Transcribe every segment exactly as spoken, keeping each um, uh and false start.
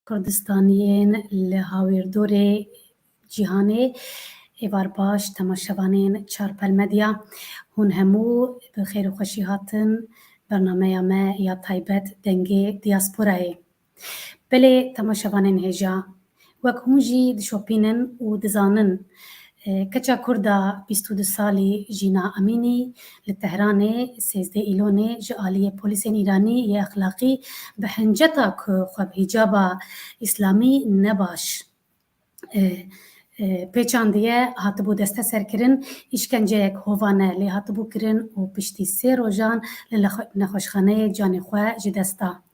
Kurdistaniyên li hawîrdorê cîhanê, êvar baş temaşevanên Çarpel Medya. Hûn hemû bi xêr û xweşî hatin bernameya me ya taybet Dengê Diyasporayê. Belê temaşevanên hêja, wek hûn jî dişopînin û dizanin, e, keça Kurda bîst û du salî Jîna Emînî li Tehranê sêzdeh Îlonê ji aliyê polîsên Îranî yê exlaqî bi hinceta ku xwe bi hîcaba îslamî ne baş, e, e, pêçandiye, hatibû desteserkirin, îşkenceyek hovane lê hatibû kirin û piştî sê rojan li nexwe-, nexweşxaneyê canê xwe ji dest da.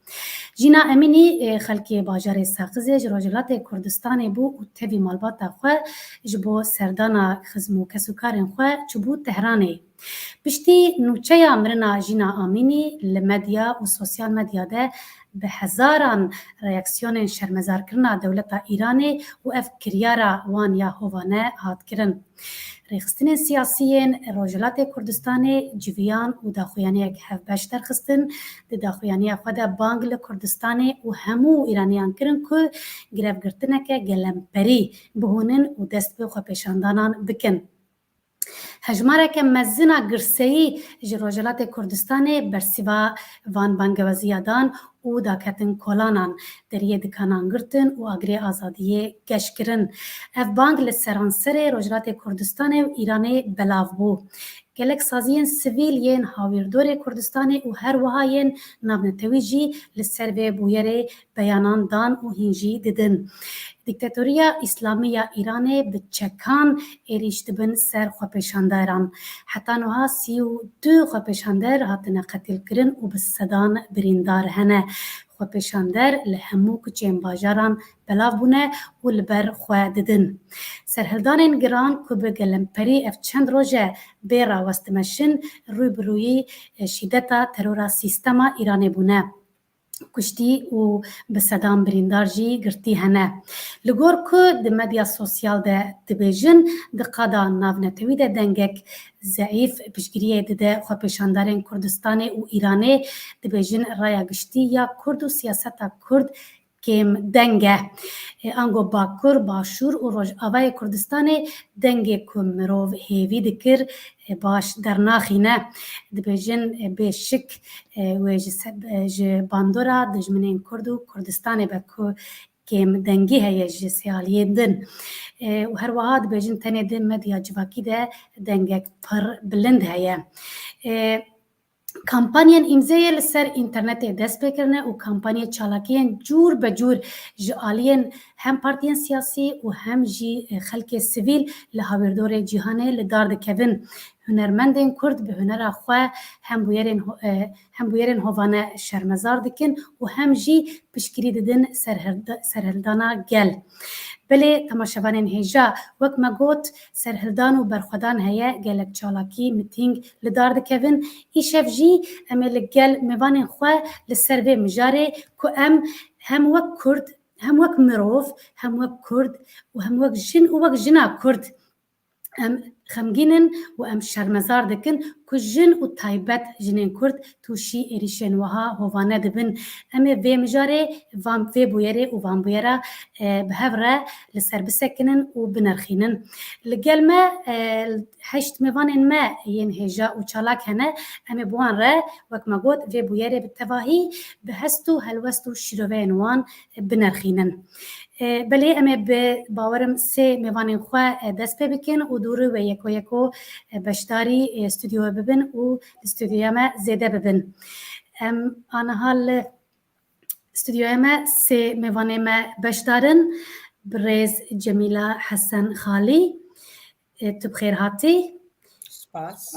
Jîna Emînî, e, xelkê bajarê Saqizê ji Rojhilatê Kurdistanê bû û tevî malbata xwe ji bo serdana xizm û kesûkarên xwe çûbû Tehranê. Piştî nûçeya mirina Jîna Amînî li medya û sosyal medya de bi hezaran reaksiyonên şermezarkirina dewleta Îranê û ev kiryara wan ya hovane hat kirin. Rêxistinên siyasî yên Rojhilatê Kurdistanê civiyan û daxuyaniyek hevbeş derxistin. Di daxuyaniya xwe de bang li Kurdistanê û hemû Îraniyan kirin ku grevgirtineke gelemperî bihûnin û dest bi xwepêşandanan bikin. Hejmareke mezin a girseyî ji Rojhilatê Kurdistanê bersiva van bangewaziya dan û daketin kolanan, deriyê dikanan girtin û agirê azadiyê geş kirin. Ev bang li seranserê Rojhilatê Kurdistanê û Îranê belav bû. Gelek saziyên sivîl yên hawîrdorê Kurdistanê û her wiha yên navnetewî jî li ser vê bûyerê beyanan dan û hîn jî didin. Dîktatoriya Îslamî ya Îranê bi çekan êrîş dibin ser xwepêşanderan. Heta niha sî û du xwepêşander hatine qetilkirin û bi sedan birîndar hene. Xwepêşander li hemû kuçeyên bajaran belav bûne û li ber xwe didin. Serhildanên giran ku bi gelemperî ev çend roj e bê rawest dimeşin, rû bi rûyî, e, şîdeta terora sîstema Îranê bûne. Kuştî û bi sedan birîndar jî girtî hene. Li gor ku di medya sosyal de dibêjin, di qada navnetewî de dengek zeîf piştgiriyê dide xwepêşandarên Kurdistanê û Îranê, dibêjin raya giştî ya Kurd û siyaseta Kurd kêm deng e. E, ango Bakur, Başûr û Rojavayê Kurdistanê dengê ku mirov hêvî dikir, e, baş dernaxîne. Dibêjin, e, bê şik, e, wê ji se-, e, ji bandora dijminên Kurd û Kurdistanê be ku kêm dengî heye ji sê aliyên din. E, û her wiha dibêjin tenê di medya civakî de dengek pir bilind heye. E, Kampanyên îmzeyê li ser înternetê dest pê kirine û kampanyê çalakiyên cûr be cûr ji aliyên hem partiyên siyasî û hem jî, e, xelkê sivîl li hawîrdorê cîhanê li dar dikevin. Hunermendên Kurd bi hunera xwe hem bûyerên ho-, e, hem bûyerên hovane şermezar dikin û hem jî piştgirî didin serhilda-, serhildana gel. Belê temaşevanên hêja, wek me got, serhildan û berxwedan heye, gelek çalakî, mitîng li dar dikevin. Îşev jî em ê li gel mêvanên xwe li ser vê mijarê ku em hem wek Kurd, hem wek mirov, hem wek Kurd û hem wek jin û wek jina Kurd em xemgîn in û em şermezar dikin ku jin û taybet jinên Kurd tûşî êrîşên wiha hovane dibin. Em ê vê mijarê, van, vê bûyerê û van bûyera, e, bi hev re li ser bisekinin û binerxînin. Li gel me, e, heşt mêvanên me yên hêja û çalak hene. Em ê bi wan re, wek me got, vê bûyerê bi tevahî, bi hest û helwest û şîroveyên wan, e, binerxînin. E, belê em ê bi bawerim sê mêvanên xwe, e, dest pê bikin û dûrû wê yeko yeko, e, beşdarî, e, stûdyoyê bibin û li stûdyoya me zêde bibin. Em aniha li stûdyoya me sê mêvanê me beşdar in. Birêz Cemîla Hesen Xalî, e, tu bi xêr hatî. Spas.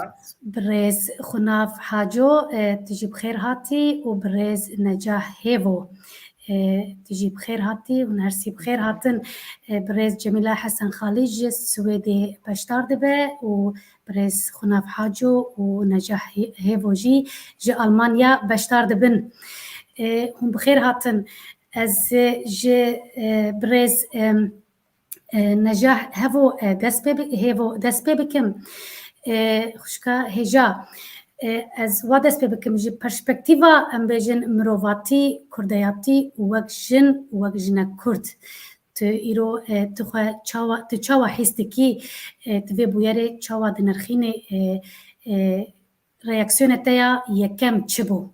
Birêz Xunav Haco, e, tu jî bi xêr hatî û birêz Necah Hêvo, e, tu jî bi xêr hatî, hûn her sî bi xêr hatin. E, birêz Cemîla Hesen Xalî ji Swêdê beşdar dibe û birêz Xunav Haco û Necah Hê-, Hêvo jî ji Almanya beşdar dibin. E, hûn bi xêr hatin. Ez, e, ji, e, birêz, e, e, Necah Hevo, e, dest pê bi-, Hêvo dest pê bikim. E, xwişka hêja. E, ez wa dest pê bikim ji perspektîva, em bêjin, mirovatî, kurdeyatî û wek jin û wek jinek kurd. Tu îro, e, tu xwe çawa, tu çawa hîs dikî, e, tu vê bûyerê çawa dinirxînî, e, e, reaksiyona te ya yekem çi bû?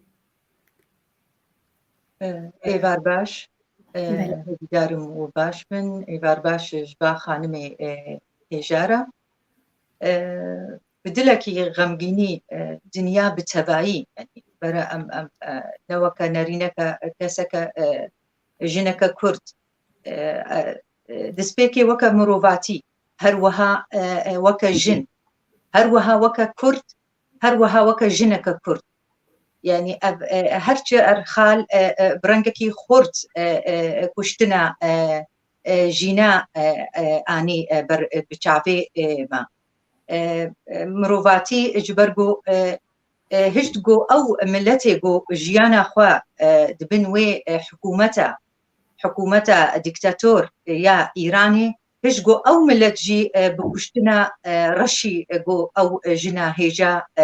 E, êvar baş. E, Belê. Hêvîdarim û baş bin. Êvar baş ji ba xanimê, e, hêja re. E, bi dilekî xemgînî, e, dinya bi tevayî, yanî, bere em, em, e, ne weke nerîneke, keseke, e, jineke kurd, e, e, e, destpêkê weke mirovatî, her wiha, e, e, weke jin, her wiha weke kurd, her wiha weke jineke kurd. Yanî ev, e, her çi er xal, e, e, bi rengekî xurt, e, e, e, kuştina, e, e, jîna, e, e, anî, e, ber, e, bi çavê, e, me. E, e, mirovatî ji ber ku, e, e, hişt ku ew miletê ku jiyana xwe, e, di bin wê, e, hikûmeta, hikûmeta dîktator ya Îranê, hişt ku ew milet jî, e, bi kuştina, e, reşî, e, ku ew, e, jina hêja, e,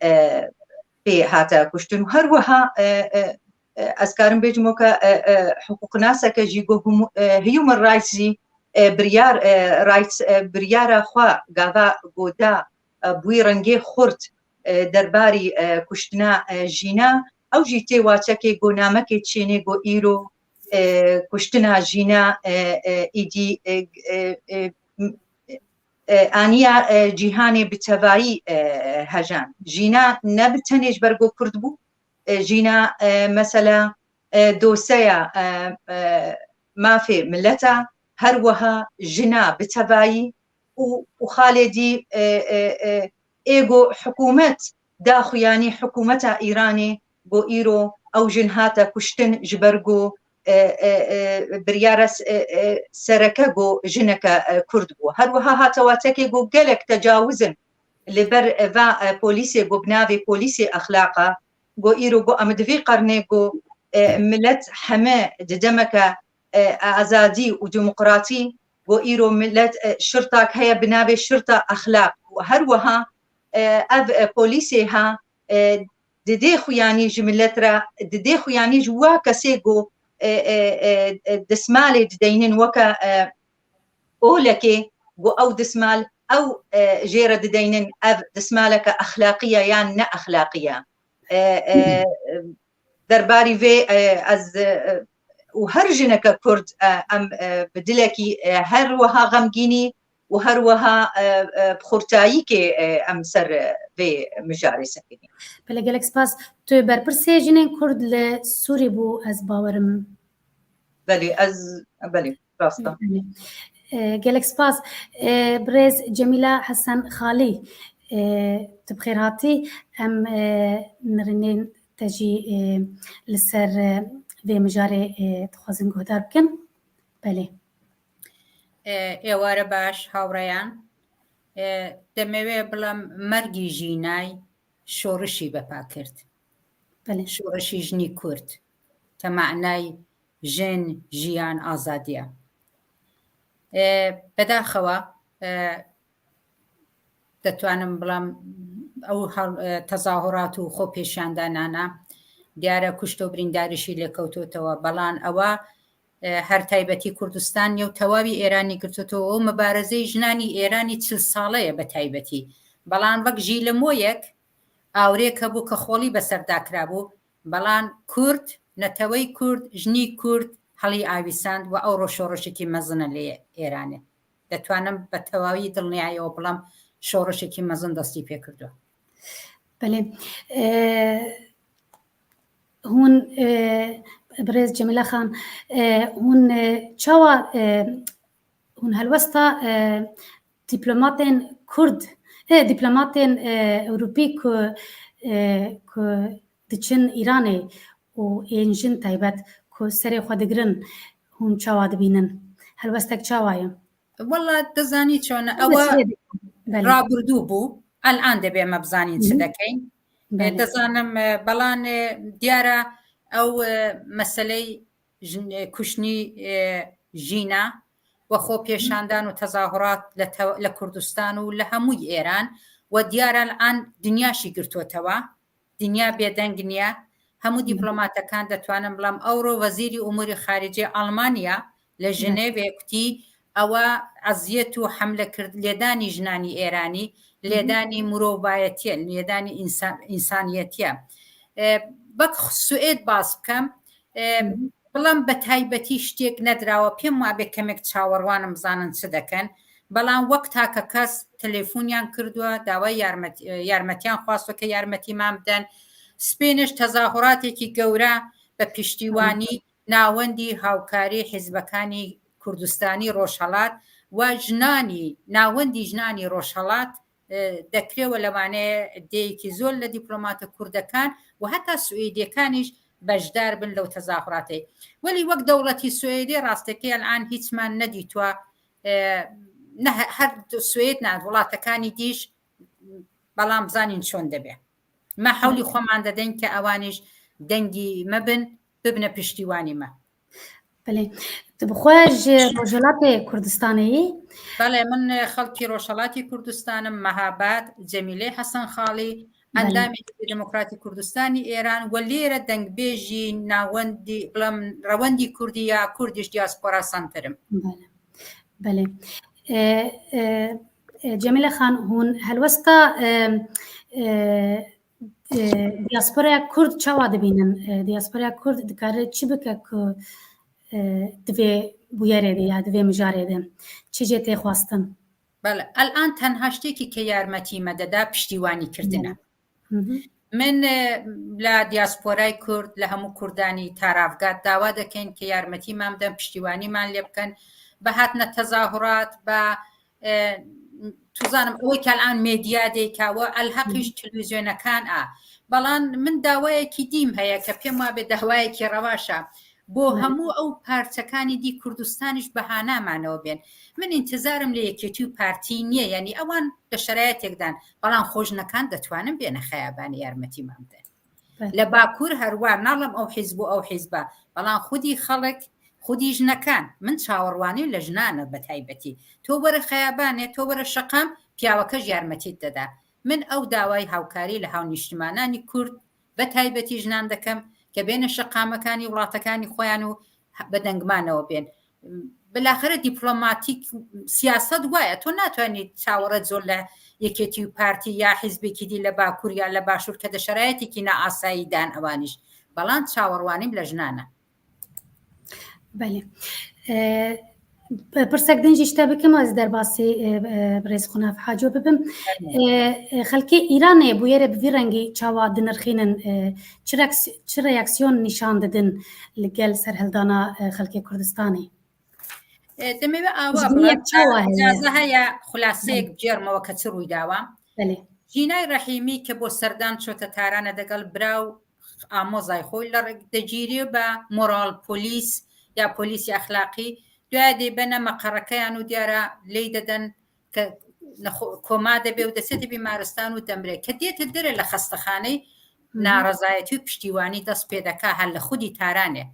e, pê hate kuştin. Û her wiha, e, e, e, ez karim bêjim weke, e, e, hiqûqnaseke jî ku humu-, e, human rights jî, e, biryar, e, rights, e, biryara xwe gava ku da, e, bi wî rengê xurt, e, derbarî, e, kuştina, e, jîna, ew jî tê waçekê ku namekê çênê ku îro, e, kuştina jîna, e, e, îdî, e, e, e, m-, e, aniya, e, cîhanê bi tevayî, e, hejan. Jîna ne bi tenê ji ber ku kurd bû, e, jîna, e, mesela, e, doseya, e, e, mafê mileta, her wiha jina bi tevayî û, û xalê dî, e, e, e, ê ku hikûmet da xuyanî hikûmeta Îranê ku îro ew jin hate kuştin ji ber ku, e, e, e, biryara s-, e, e, sereke ku jineke, e, kurd bû. Her wiha hate watekê ku gelek tecawiz in li ber va, e, polîsê ku bi navê polîsê exlaqa, ku îro ku em di vî qernê ku, e, milet heme di demeke, e, azadî û demokratî, ku îro milet, e, şirtak heye bi navê şirta exlaq. Û her wiha, e, ev, e, polîsê ha, e, didê xuyanî ji milet re, didê xuyanî ji wa kesê ku, e, e, e, e, destmalê dideynin weke, e, olekê, ku ew destmal ew, e, jê re dideynin ev destmaleke exlaqî ye yan ne exlaqî ye. E, e, derbarî vê, e, ez, e, û her jineke kurd, e, em, e, bi dilekî, e, her wiha xemgînî û her wiha, e, e, bi xurtayîkê, e, em ser, e, vê mijarê sekinî. Belê, gelek spas. Tu berpirsê jinên kurd li Sûrî bû, ez bawerim. Belê, ez, belê, rast e. Belê. E, gelek spas. E, birêz Cemîla Hesen Xalî, e, tu bi xêr hatî. Em, e, nirînên te jî, e, li ser, e, vê mijarê, e, dixwazin guhdar bikin. Belê. E, êware baş, hawreyan. E, demê wê bilam mergî jînay şorişî bepa kirt. Belê. Şorişî jinî kurd. Te manay jin, jiyan, azadiya. E, bedaxewa, e, دەتوانم بڵام ئەو هەڵ-، تەزاهۆرات و خۆپێشاندانانە دیارە کوشت و برینداریشی لێکەوتۆتەوە، بەڵام ئەوە، ئە، هەر تایبەتی کوردستان نیە و تەواوی ئێرانی گرتوتەوە و مبارزەی ژنانی ئێرانی چل ساڵەیە بە تایبەتی. بەڵام وەک ژیلمۆیەک ئاورێک هەبوو کە خۆڵی بەسەردا کرابوو، بەڵام کورد، نەتەوەی کورد، ژنی کورد هەڵی ئاویساند و ئەوڕۆ شۆڕشێکی مەزنە لە ئێرانێ. دەتوانم بە تەواوی دڵنیایەوە بڵام شۆڕشێکی مەزن دەستی پێ کردووە. Belê. E, hûn, e, birêz Cemîla Xan, e, hûn, e, çawa, e, hûn helwesta, e, dîplomatên Kurd, e, dîplomatên, e, Ewropî ku, e, ku diçin Îranê û ên jin taybet ku serê xwe digirin, hûn çawa dibînin? Helwestek çawa ye? Walla dizanî çone, ew ê rawbirdu bû. El'an dibê me bizanîn çi dekeyn. Belê. E, dizanim, e, belan, e, diyara ew, e, meseley jin-, e, kuşnî, e, jîna we xwe pêşandan û tezahurat le te-, le Kurdistan û le hemûy Êran و دیارە الان دنیاشی گرتوتەوە، دنیا بێدەنگ نییە. هەموو دیپلۆماتەکان دەتوانن، بەڵام ئەوڕۆ وەزیری ئوموری خارجی ئەڵمانیا لە ژنێڤێ کوتی ئەوە عەزیەت و حملە کرد، لێدانی ژنانی ئێرانی لێدانی مرۆڤایەتیە، لێدانی ئینسان-، ئینسانیەتیە. ئێ، بەک سوئێد باس بکەم، ئێ، بەڵام بە تایبەتی شتێک نەدراوە. پێم وابێ کەمێک چاوەڕوانم بزانن چ دەکەن. بەڵام وەک تاکە کەس تەلەفۆنیان کردووە، داوای یارمەتی-، یارمەتیان خواستووە کە یارمەتیمان بدەن. سپێنش تەزاهوراتێکی گەورە بە پشتیوانی ناوەندی هاوکاری حیزبەکانی کوردستانی ڕۆژهەڵات و ژنانی، ناوەندی ژنانی ڕۆژهەڵات، ئێ، دەکرێ و لەوانەیە عدەیەکی زۆر لە دیپلۆماتە کوردەکان و هەتا سوئیدیەکانیش بەشدار بن لەو تەزاهوراتەی. وەلی وەک دەوڵەتی سوئیدی ڕاستەکەی ئەلان هیچمان نەدیتووە، ئێ، نە هە-، هەر سوئید نا، وڵاتەکانی دیش، بەڵام بزانین چۆن دەبێ. مە حەولی خۆمان دەدەین کە ئەوانیش دەنگی مەبن، ببنە پشتیوانی مە. بەڵێ. Tu bi xwe ji Rojhilatê Kurdistanê yî? بەڵێ، من خەڵکی ڕۆژهەڵاتی کوردستانم، مەهاباد، جەمیلەی حەسەن خاڵی، ئەندامی حیزبی دموکراتی کوردستانی ئێران و لێرە دەنگبێژی ناوەندی، بڵێم، ڕەوەندی کوردی یا کوردیش دیاسپۆرا سەنتەرم. بەڵێ. بەڵێ. ئێ، ئێ، ئێ، جەمیلە خان، hûn helwesta, ئێ، ئێ، ئێ، دیاسپۆرaya Kurd çawa dibînin? ئێ، دیاسپۆرaya Kurd dikare çi bike ku, ئێ، di vê bûyerê de ya di vê mijarê de çi jê tê xwestin? بەڵێ، ئەلان تەنها شتێکی کە یارمەتی مە دەدا پشتیوانی کردنە. من، ئێ، لە دیاسپۆرای کورد، لە هەموو کوردانی تاراڤگات داوا دەکەین کە یارمەتیمان بدەن، پشتیوانیمان لێ بکەن، بە هاتنە تەزاهورات، بە، ئێ، توزانم ئەوەی کە ئەلان مێدیا دەیکاوە، ئەلحەقیش تەلەڤیزیۆنەکان ئا. بەڵام من داوایەکی دیم هەیە کە پێم وابێ داوایەکی ڕەواشە. بۆ هەموو ئەو پارچەکانی دی کوردستانیش بەهانامانەوە بێن. من ئینتیزارم لە یەکێتی و پارتی نییە، یعنی ئەوان لە شەرایەتێکدان، بەڵام خۆ ژنەکان دەتوانن بێنە خەیابانی یارمەتیمان بدەن. لە باکوور هەروە ناڵم ئەو حیزب و ئەو حیزبە، بەڵام خودی خەڵک، خودی ژنەکان، من چاوەڕوانیم لە ژنانە بە تایبەتی. تۆ وەرە خەیابانێ، تۆ وەرە شەقام، پیاوەکەش یارمەتیت دەدا. من ئەو داوای هاوکاری لە هاونیشتمانانی کورد بە تایبەتی ژنان دەکەم کە بێنە شەقامەکانی وڵاتەکانی خۆیان و بە دەنگمانەوە بێن. بالاخره دیپلۆماتیک سیاست وایە، تۆ ناتوانیت چاوەڕێت زۆر لە یەکێتی و پارتی یا حیزبێکی دی لە باکوور یا لە باشوور کە دە شەرایەتێکی نائاسایی دان ئەوانیش، بەڵام چاوەڕوانیم لە ژنانە. بەڵێ. ئێ، پرسێک دنجی شتە بکەم، ئەز دەرباسی، ئێ، ئێ، بڕێز خوناف حاجۆ ببم. ئێ، ئێ، خەلکی ئیرانێ بویەرێ بڤی ڕەنگی چاوا دنرخینن، ئێ، چ رەکس-، چ رەیاکسیۆن نیشان ددن لەگەل سەرهەلدانا، ئێ، خەلکی کوردستانی؟ ئێ، دەمەوێت ئاوا بڵێم، چاوا هەیە؟ ئیجازە هەیە خولاسەیەک بجێڕمەوە کە چ ڕووی داوە. بەڵێ. ژینای ڕەحیمی کە بۆ سەردان چۆتە تارانە دەگەڵ براو ئامۆزای خۆی لە ڕێک دەگیری بە مۆرال پۆلیس یا پۆلیسی ئەخلاقی، دوای دەیبەنە مەقەڕەکەیان و دیارە لێی دەدەن کە نەخۆ-، کۆما دەبێ و دەچێتە بیمارستان و دەمرێ. کە دێتە دەرێ لە خەستەخانەی ناڕەزایەتی و پشتیوانی دەست پێ دەکا، هەر لە خودی تارانێ.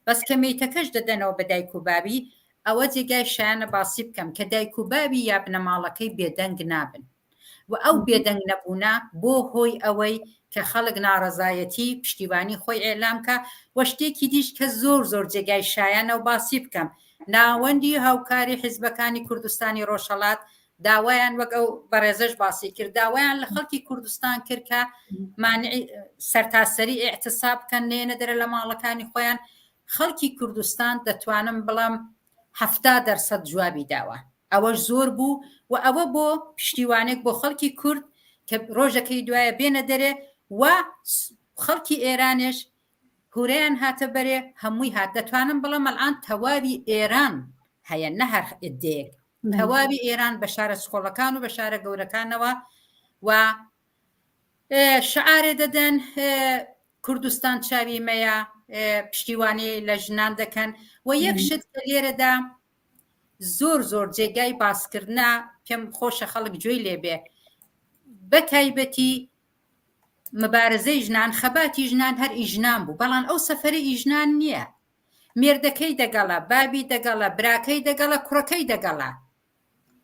بەس کە مەیتەکەش دەدەنەوە بە دایک و بابی، ئەوە جێگای شایانە باسی بکەم کە دایک و بابی یا بنەماڵەکەی بێدەنگ نابن. و ئەو بێدەنگ نەبوونە بۆ هۆی ئەوەی کە خەڵک ناڕەزایەتی پشتیوانی خۆی ئێلام کە، وە شتێکی دیش کە زۆر زۆر جێگای شایانە و باسی بکەم، ناوەندی هاوکاری حیزبەکانی کوردستانی ڕۆژهەڵات داوایان، وەک ئەو بەڕێزەش باسی کرد، داوایان لە خەڵکی کوردستان کرد کە مانعی سەرتاسەری ئیعتیساب بکەن، نێنە دەرە لە ماڵەکانی خۆیان. خەڵکی کوردستان دەتوانم بڵام هەفتا دەرسەد جوابی داوە. ئەوەش زۆر بوو و ئەوە بۆ پشتیوانێک بۆ خەڵکی کورد کە ڕۆژەکەی دوایە بێنە دەرێ و خەڵکی ئێرانێش هورەیان هاتە بەرێ، هەمووی هات. دەتوانم بڵێم ئەلان تەواوی ئێران هەیە، نە هەر ئیدەیەک. تەواوی ئێران بە شارە سکۆڵەکان و بە شارە گەورەکانەوە و، ئێ، شعارێ دەدەن، ئێ، کوردستان چاوی مەیە، ئێ، پشتیوانی لە ژنان دەکەن. و یەک شت کە لێرەدا زۆر زۆر جێگای باسکردنە، پێم خۆشە خەڵک گوێی لێ بێ. بە تایبەتی مبارزەی ژنان، خەباتی ژنان هەر ئی ژنان بوو، بەڵام ئەو سەفەرە ئی ژنان نییە. مێردەکەی دەگەڵە، بابی دەگەڵە، براکەی دەگەڵە، کوڕەکەی دەگەڵە.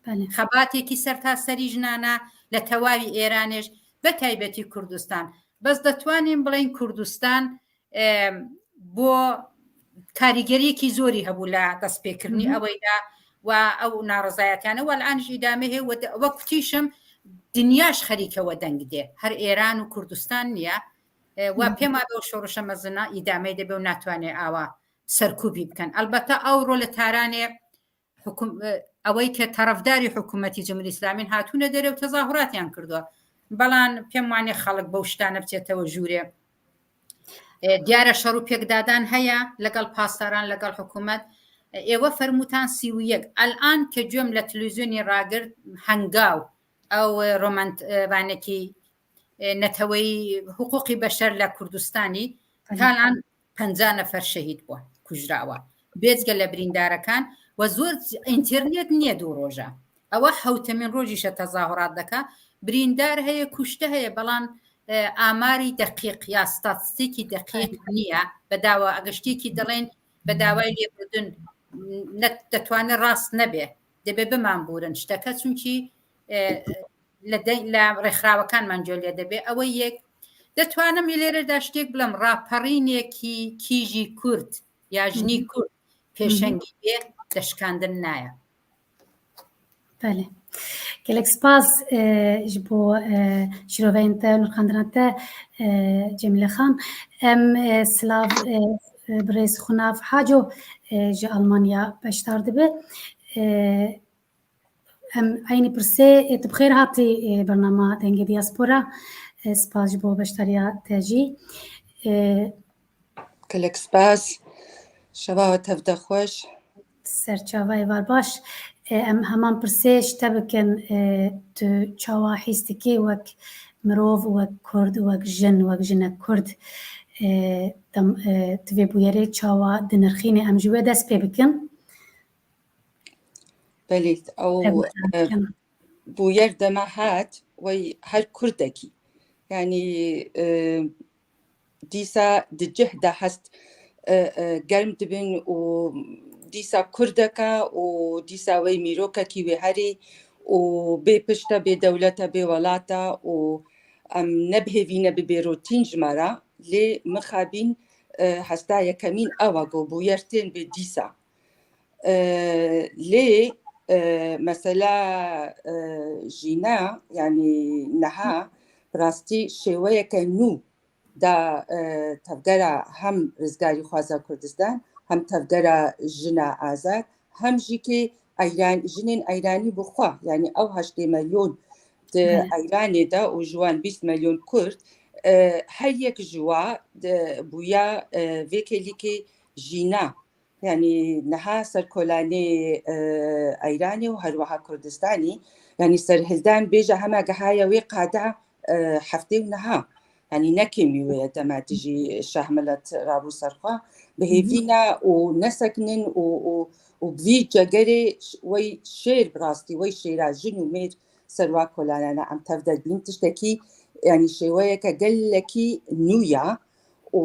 بەڵێ. خەباتێکی سەرتاسەری ژنانە لە تەواوی ئێرانێش، بە تایبەتی کوردستان. بەس دەتوانین بڵێن کوردستان، ئێ، بۆ کاریگەریەکی زۆری هەبوو لە دەستپێکردنی ئەوەیدا و ئەو ناڕەزایەتیانە و ئەلانش ئیدامە هەیە و دە-، وەک کوتیشم، دنیاش خەریکەوە دەنگ دێ، هەر ئێران و کوردستان نییە. ئێ، و پێم وایە ئەو شۆڕشە مەزنە ئیدامەی دەبێ و ناتوانێ ئاوا سەرکوبی بکەن. ئەلبەتە ئەو ڕۆ لە تارانێ حکوم-، ئەوەی کە تەرەفداری حکوومەتی جمهوری ئیسلامین هاتوونە دەرێ و تەزاهوراتیان کردووە، بەڵام پێم وانێ خەڵک بەو شتانە بچێتەوە ژوورێ. ئێ، دیارە شەڕ و پێکدادان هەیە لەگەڵ پاسداران، لەگەڵ حکوومەت. ئێوە فەرمووتان سی و یەک، ئەلان کە گوێم لە تلویزیۆنی ڕاگرت، هەنگاو، ئەو ڕۆمانت-، وانەکی، ئێ، نەتەوەی حقوقی بەشەر لە کوردستانی، تاڵان پەنجا نەفەر شەهید بووە، کوژراوە، بێجگە لە بریندارەکان و زۆر ئینترنێت نییە دوو ڕۆژە. ئەوە حەوتەمین ڕۆژیشە تەزاهورات دەکا. بریندار هەیە، کوشتە هەیە، بەڵام، ئێ، ئاماری دەقیق یا ستاتستیکی دەقیق نییە. بە داوا ئەگەشتێکی دەڵێن بە داوای لێبوردن نە-، دەتوانێت ڕاست نەبێ. دەبێ بمانبورن شتەکە، چونکی، ئێ، لە دە-، لە ڕێکخراوەکانمان جۆ لێ دەبێ. ئەوە یەک. دەتوانم لێرەدا شتێک بڵێم، ڕاپەڕینێکی کیژی کورد یا ژنی کورد پێشەنگی بێ، دەشکاندن نایە. بەێ، گەلێک سپاس، ئێ، ji bo, ئێ، şiroveyên te, nirxandina te, ئێ، Cemîle Xan. Em, ئێ، silav, ئێ، ئێ، birêz Xunav Haco, ئێ، ji Almanya beşdar dibe. ئێ، Em eynî pirsê, ê, tu bi xêr hatî, ê, bernama Dengê Diaspora. Ê, spas ji bo beşdariya te jî. Ê, Gelek spas. Şeva we tev de xweş. Serçavayê var baş. Ê, em heman pirsê ji te bikin, ê, tu çawa hîs dikî wek mirov, wek kurd, wek jin, wek jinek kurd? Ê, dem, ê, tu vê bûyerê çawa dinirxînî? Em ji wê dest pê bikin. Belê, ew bûyer dema hat, wey her kurdekî. Yanî dîsa di cih de hest germ dibin û dîsa kurdeka û dîsa wey mîrokekî wê herî û bê pişte, bê dewlete, bê welata û em ne bi hêvî ne bi bêrotîn ji me re, lê mixabîn hesta yekemîn ew e ku bûyer tên bê dîsa. Lê mesela jîna, yanî niha bi rastî şêweyeke nû da tevgera hem rizgarîxwaza Kurdistan, hem tevgera jina azad, hem jî kê eyran, jinên eyranî bi xwe, yanî ew heştê milyon di eyranê de û ji wan bîst milyon Kurd, her yek ji wa bûya vê kêlîkê jîna. Yanî niha serkolanê Eyranê û her wiha Kurdistanî, yanî serhildan bêje hema gihaye wê qada heftê û niha. Yanî ne kêmî wê ye dema dijî şahmilet rabû ser xwe. Bi hêvî ne û nesekinin û, û, û bi vî cegerê wey şêr bi rastî, wey şêra jin û mêr ser wa kolanana em tev de dibîn. Tiştekî, yanî şêweyeke gelekî nû ya û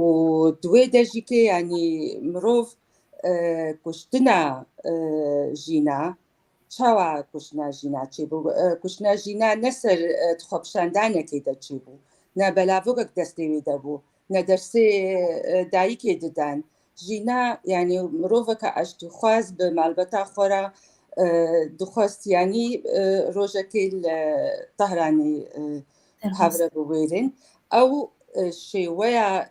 di wê de jî kê, yanî mirov kuştina jîna, çawa kuştina jîna çêbû? Kuştina jîna ne ser xwepişandanekê de çêbû, ne belavokek destê wê de bû, ne dersê dayikê didan. Jîna, yanî miroveke aştîxwaz bi malbeta xwe re dixwest, yanî rojekê li Tehranê hev re biwêrin. Ew şêweya,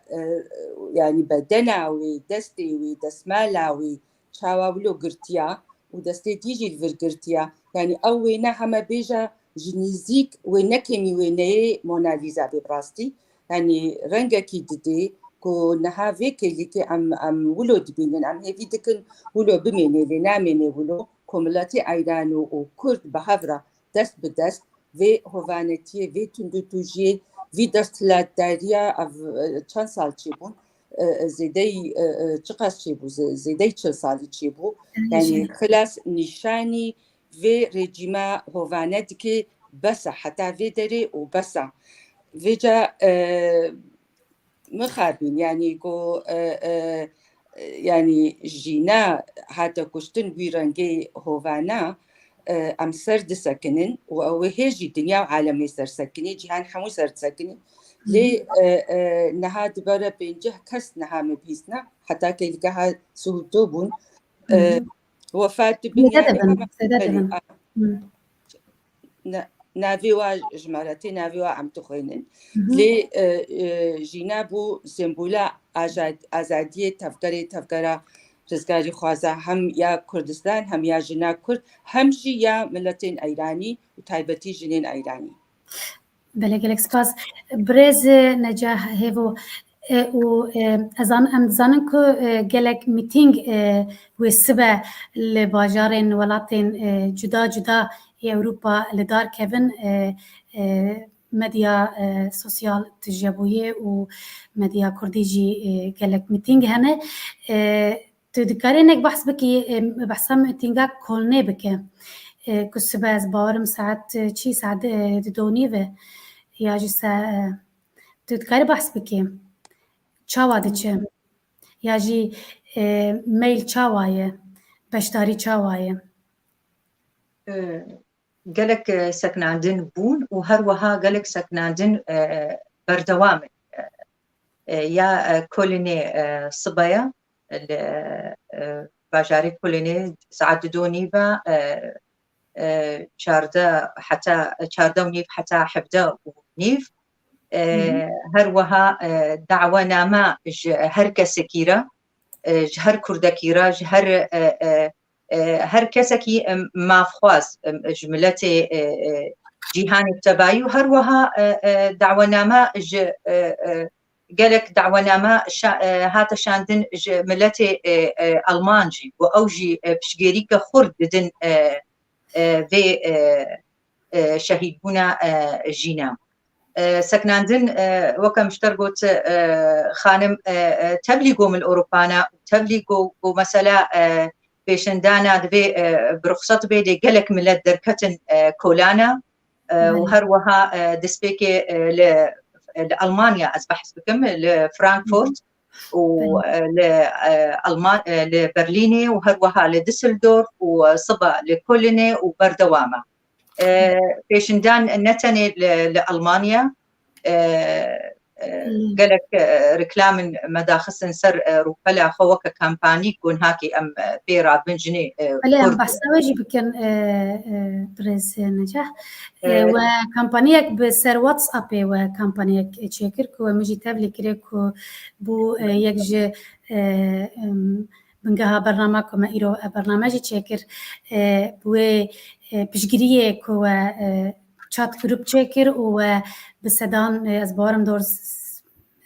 yanî bedena wê, destê wê, destmala wê çawa wilo girtiya û destê dî jî li vir girtiya. Yanî ew wêne heme bêje ji nîzîk wê nekemî wêneyê Mona Lisa bê bi rastî. Yanî rengekî didê ku niha vê kêlîkê em, em wilo dibînin, em hêvî dikin wilo bimênê, lê namênê wilo ku miletê Eyran û, û Kurd bi hev re dest bi dest vê hovanetiyê, vê tundûtûjiyê, vî desthilatdariya ev, e, çend sal çêbûn? E, e, zêdey, e, e, çiqas çêbû? Zê-, zêdey çil salî çêbû. Yanî xilas nîşanî vê rejîma hovane dike, bes e, heta vê derê û bes e. Vêca, e, mixabîn, yanî ku, e, e, yanî jîna hate kuştin wî rengê hovana, e, em ser disekinin û ew ê hê jî dinya û alem wê ser sekinî, cîhan hemû ser disekinî. Lê, e, e, niha dibere pêncî kes niha me bihîstina, heta kêlikeha Suhulto bûn. E, wefat dibin, Zêde yani dibin, hema zêde belê, dibin. A, Hı. ne-, navê wa ji me re tê, navê wa em dixwînin. Hı hı. Lê, e, e, jîna bû sembola aja-, azadiyê tevgerê, tevgera rizgarî xwaza hem ya Kurdistan, hem ya jina Kurd, hem jî ya miletên Eyranî û taybetî jinên Eyranî. Belê, gelek spas. Birêz Necah Hêvo, e, û, e, ez an-, em dizanin ku, e, gelek mîtîng, e, wê sibe li bajarên welatên, e, cuda cuda yê Ewropa li dar kevin, e, e, medya, e, sosyal tije bûye û medya kurdî jî, e, gelek mîtîng hene. E, Tu dikarî hinek behs bikî, em, behsa mîtînga Kolnê bike. E, ku sibe ez bawerim saet, e, çî, saet, e, dudo nîv e. Ya jî se-, e, tu dikarî behs bikî. Çawa diçe? Ya jî, e, meyl çawa ye? Beşdarî çawa ye? E, gelek, e, seknandin bûn û her wiha gelek seknandin, e, berdewam in. E, e, ya, e, Kolinê, e, sibe ye, li, e, bajarê Kolinê saet dudo nîv e, e, e, çardeh heta, çardeh û nîv heta hevdeh û nîv. E, Hı hı. Her wiha, e, dawename ji her kesekî re, e, ji her kurdekî re, ji her, e, e, e, her kesekî, e, mafxwaz, e, ji miletê, e, e, cîhanê bi tevayî û her wiha, e, e, dawename ji, e, e, gelek dawename şa-, e, hate şandin ji miletê, e, e, Alman jî, ku ew jî, e, piştgêrîke xurt didin, e, e, vê, e, e, şehîdbûna, e, jîna. E, seknandin, e, weke min ji te re got, e, xanim, e, e, tevlî go min li Ewropa ne, tevlî go, go mesela, e, pêşindana divê, e, bi ruxsat bê, lê gelek milet derketin, e, kolana, e, û Belê. her wiha, e, destpêkê, e, li, li Almanya ez behs bikim, li Frankfurt Hı hı. û, Belê. e, li, e, Alman-, e, li Berlînê û her wiha li Düsseldorf û, e, sibe li Kolinê û berdewam e. E, Belê. Pêşindan ne tenê li, li Almanya, e, e, Belê. gelek, e, reklamên me daxistin ser, e, rûpela xwe weke kampanî ku nihakê em, e, pê rabin jinê, e, Belê, em Kurd. behsa wê jî bikin, e, e, birêz Necah. E, E, we kampaniyek bi ser WhatsAppê we kampaniyek çêkir ku we min jî tevlî kirê ku bû, e, yek ji, e, em, bingeha bernama ku me îro, e, bername jî çêkir, e, bi wê, e, piştgiriyê ku we, e, chat grup çêkir û we bi sedan, e, ez bawerim dor s-,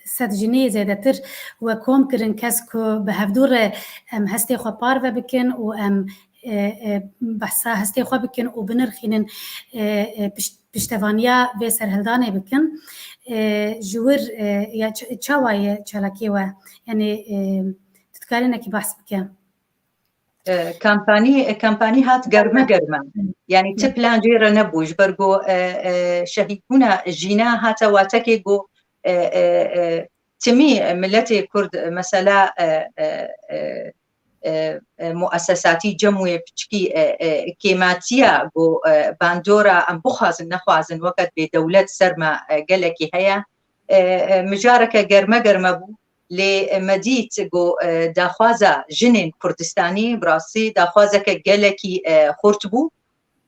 sed jinî zêdetir we kom kirin, kes ku bi hevdû re em hestê xwe parve bikin û em, e, e, behsa hestê xwe bikin û binirxînin, e, e, pişt-, piştevaniya vê serhildanê bikin. E, ji wir, e, ya ç-, çawa ye çalakiyê we? Yanî, e, tu dikarî hinekî behs bike? E, kampanî, e, kampanî hat germe germe. Yanî ti Hı. plan jê re nebû. Ji ber ku, e, e, şehîdbûna jîna hate watekê ku, e, e, e, timî miletê Kurd, e, mesela, e, e, e, e, e, muesesatî cem wê piçikî, e, e, kêmatiya ku, e, bandora em bixwazin nexwazin weke bê dewlet ser me, e, gelekî heye. E, e, mijareke germe germe bû. Lê me dît ku, e, daxwaza jinên Kurdistanî bi rastî daxwazeke gelekî, e, xurt bû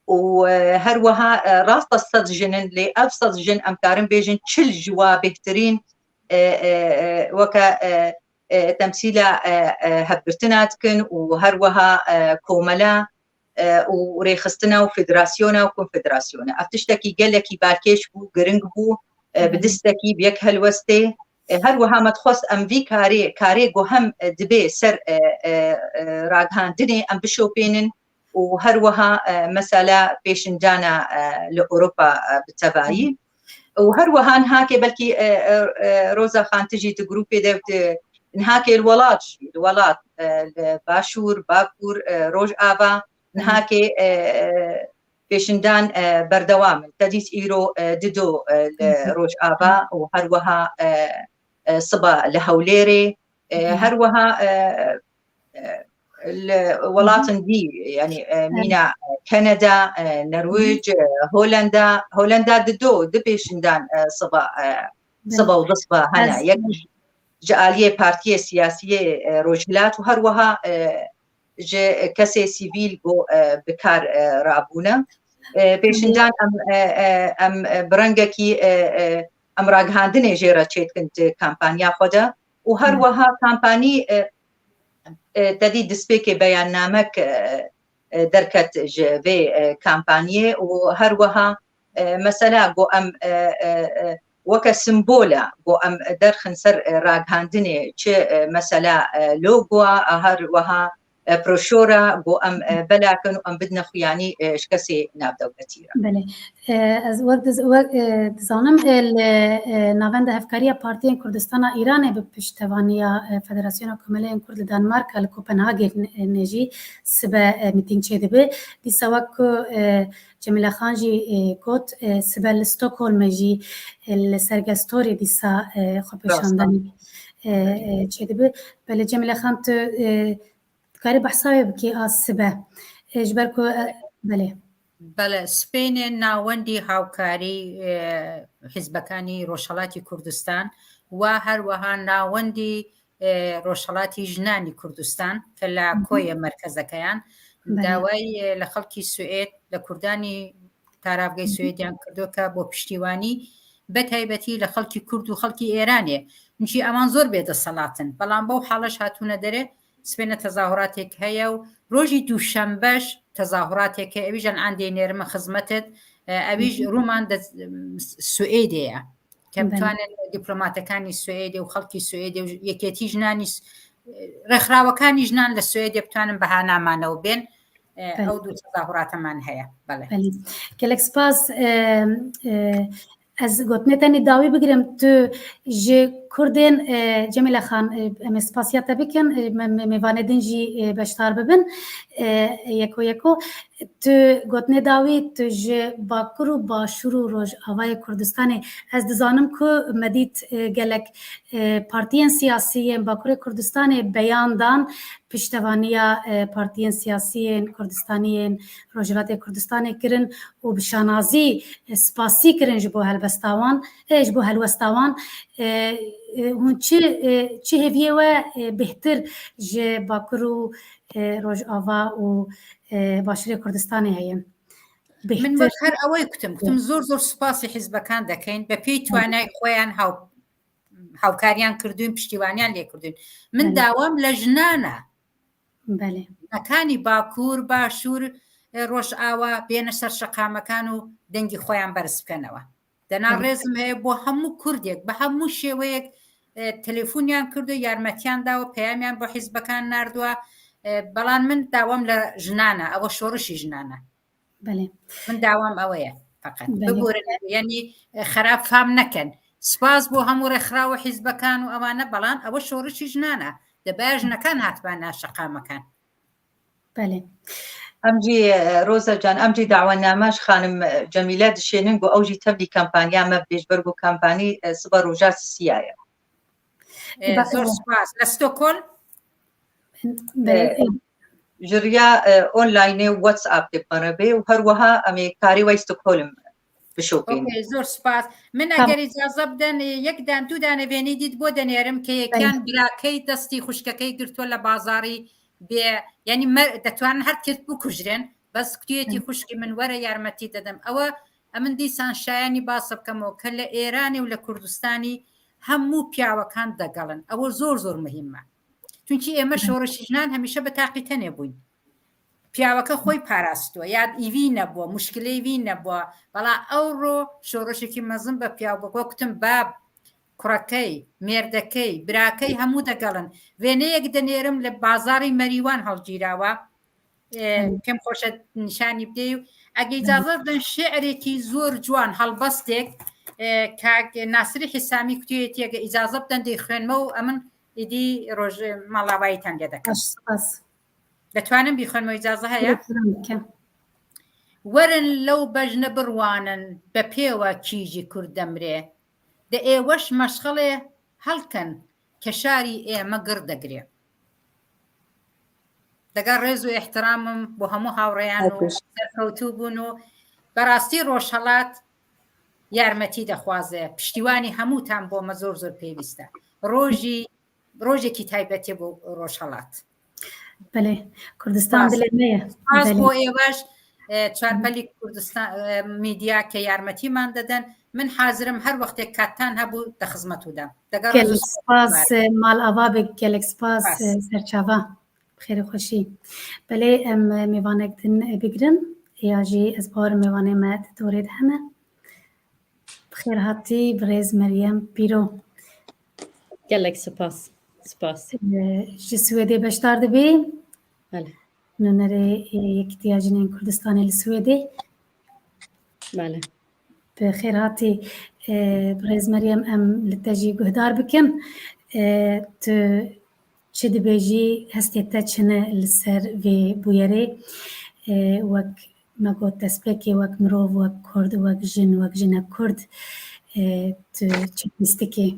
û, e, her wiha, e, rast e sed jin in, lê ev sed jin em karin bêjin çil ji wa bêhtirîn, e, e, e, weke, e, e, temsîla, e, e, hevgirtina dikin û her wiha, e, komela, e, û rêxistina û federasyona û konfederasyona. Ev tiştekî gelekî balkêş bû, giring bû, e, bi Hı hı. distekî, bi yek helwestê. E, her wiha me dixwest em vî karê, karê ku hem, e, dibê ser, e, e, e, ragihandinê em bişopênin û her wiha, e, mesela pêşindana, e, li Ewropa, e, bi tevayî. Hı. Û her wiha nihakê belkî, e, e, e, Roza Xan tu jî di grûpê de, e, nihakê li welat jî, li welat, e, li Başûr, Bakur, e, Rojava, Hı. nihakê, e, e, pêşindan, e, berdewam in. Te dît îro, e, dido, e, li Hı hı. Rojava û her wiha, e, e, siba li Hewlêrê, e, Hı hı. her wiha, e, e, li Hı hı. welatin dî, yanî, e, Evet. mîna, e, Kanada, e, Norwêc, e, Holanda, Holanda di do, di pêşindan, e, siba, e, siba û du siba hene. Yek ji aliyê partiyê siyasiyê, e, Rojhilat û her wiha, e, ji kesê sivîl ku, e, bi kar, e, rabûne. E, pêşindan em, e, e, em, e, bi rengekî, e, e, em ragihandinê jê re çêdikin di kampanya xwe de û her wiha kampanî, e, e, te dî destpêkê beyannamek, e, e, derket ji vê, e, kampaniyê û her wiha, e, mesela ku em, e, e, e, weke simbola ku em derxin ser, e, ragihandinê çi, e, mesela, e, logoa, e, her wiha, e, broşora ku em, e, belakin û em bidine xuyanî, e, ji kesê navdewletî re. Belê. E, ez wek diz-, wek, e, dizanim, e, li, e, Navenda Hevkariya Partiyên Kurdistana Îranê bi piştevaniya, e, Federasyona Komeleyên Kurd li Danmarka li Kopenhagê, e, ne jî sibe, e, mîtîng çêdibe. Dîsa wek ku, e, Cemîle Xan jî, e, got, e, sibe li Stockholmê jî, e, li Sergels Torgê dîsa, e, xwepêşandanê, e, e, çêdibe. Belê Cemîle Xan, tu, e, dikarî behsa wê bikî a sibe. E, ji ber ku, e, belê. Belê, spênê navendî hawkarî, e, hizbekanî Rojhelatî Kurdistan wa her wiha navendî, e, Rojhelatî Jinanî Kurdistan, ke la Koyê merkezekeyan, dawayî, e, li xelkî Swêd, li Kurdanî taravgey Swêdiyan kirdo ke bo piştîwanî, be taybetî li xelkî Kurd û xelkî Êranê. Çunçî ewan zor bêdesthilat in. Belam bew haleş hatûne derê, spêne tezahuratêk heye û rojî dûşembeş tezahuratêk heye, ewî jî endê nêrime xizmetet, e, ewî jî Rûman de, Swêdê ye. Ke bitanin dîplomatekanî Swêdê û xelkî Swêdê û yekêtî jinanî s-, rêxirawekanî jinan li Swêdê bitanin beha namane û bên, e, ew du tezahurata me heye. Belê. Belê. Gelek spas, e, e, Ez gotinê tenê dawî bigirim, tu ji Kurdên, e, Cemîle Xan, e, em ê spasiya te bikin, e, me, me, mêvanê din jî, e, beşdar bibin, e, yeko yeko. Tu gotinê dawî, tu ji Bakur û Başûr û Rojavayê Kurdistanê, ez dizanim ku me dît, e, gelek, e, partiyên siyasî yên Bakurê Kurdistanê beyan dan, piştevaniya, e, partiyên siyasî yên Kurdistanî yên Rojhilatê Kurdistanê kirin û bi şanazî, e, spasî kirin ji bo helbesta wan, e, ji bo helwesta wan. E, e, hûn çi, e, çi hêviyê we, e, bêhtir ji Bakur û, e, Rojava û, e, Başûrê Kurdistanê heye? Min wek her ewey kutim, kutim zor zor spasî hizbekan dekeyn. Be pêy twanay xweyan haw hawkariyan kirdûn, piştîwaniyan lê kirdûn. Min dawam le jinan e. Belê. Jinekanî Bakur, Başûr, e, Rojava bêne ser şeqamekan û dengî xweyan berz bikenewe. Dena rêzim heye bo hemû Kurdek, bi hemû şêweyek, e, telefoniyan kirdo, yarmetiyan dawe, peyamiyan bo hizbekan narduwa. E, belan min dawam le jinan e, ew şorişî jinan e. Belê. Min dawam ew ye feqet. Belê. Biborin, yanî, e, xerab fam nekin. Spas bo hemû rêxiraw û hizbekan û ewane, belan ew şorişî jinan e. Dibê jinekan hatibana şeqamekan. Belê. Em jî, e, Roza can, em jî dawetname ji xanim, e, Cemîle dişênin ku ew jî tevlî kampanya me bibê, ji ber ku kampanî, e, siba roja sisiya ye. E, zor spas. Li Stockholm? Belê. E, ji riya, e, online û WhatsApp tê parebe û her wiha em ê karê we Stockholm bişopînin. Okey, zor spas. Min eger îcaze biden, e, yek dan, du dane vênî dît bo denêrim ke yekiyan birakey destî xwişkekey girtwe le bazarî bê, yanî mer-, detwanin her ket bikujrin, bes kutiyetî xwişkî min were yarmetî dedim. Ewe, em min dîsan şayanî bas bikemo ke le Êranê û le Kurdistanî hemû piyawekan degelin. Ewe zor zor muhîm e. Çunçî ême şoreşî jinan hemîşe bi taqî tenê bûyn. Piyaweke xwe parastiwe, ya îvî nebû, muşkilê vî nebû. Bela ewro şoreşekî mezin be piyaw be, wek kutim bab, kurekey, mêrdekey, birakey hemû degelin. Vêneyek dinêrim li bazarî Merîwan hewlgîrawa. E, pêm xweş e nîşanî bidê û ege îcaze bidin şi'rekî zor ciwan helbestek, e, kak Nasirî Hisamî kutiyetî ege îcaze bidin dê xwênme û emin êdî roj malawayî tendiye dekim. Baş, spas. Detwanim bî xwênme îcaze heye? Lütfen, bikim. Werin lew bejne birwanin, be pêwe kî jî Kurd demrê. De ê weş meşxelê helkin, keşarî ê me gir degirê. دەگەڵ ڕێز و ئێحترامم بۆ هەموو هاوڕێیان و سەرکەوتوو بوون و بەڕاستی ڕۆژهەڵات یارمەتی دەخوازێ. پشتیوانی هەمووتان بۆ مە زۆر زۆر پێویستە. ڕۆژی ڕۆژێکی تایبەتێ بۆ ڕۆژهەڵات. بەێ، کوردستان دلێ مەیە. سپاس بۆ ئێوەش. چوارپەلی کوردستان میدیا کە یارمەتیمان دەدەن. من حازرم هەر وەختێک کاتتان هەبوو دە خزمەتوو دەم. دەگەڵ ڕێز و سپاس. ماڵ ئاوا بێ، گەلێک سپاس. سەرچاوا بخێرە خۆشی. بەێ، ئەم مێوانێک دن بگرن یا ژی ئەز باوەرم مێوانێ مە دورێ هەنە. بخێر هاتی بڕێز مەریەم پیرۆ. Gelek spas. Spas. Ji Swêdê beşdar dibî. Belê. Nûnerê Yekîtiya Jinên Kurdistanê li Swêdê. Belê. Bi xêr hatî. Birêz Meryem, em li te jî guhdar bikin. Tu çi dibêjî, hestê te çi ne li ser vê bûyerê? Wek me got destpêkê, wek mirov, wek kurd, wek jin, wek jinek kurd, tu çi hîs dikî?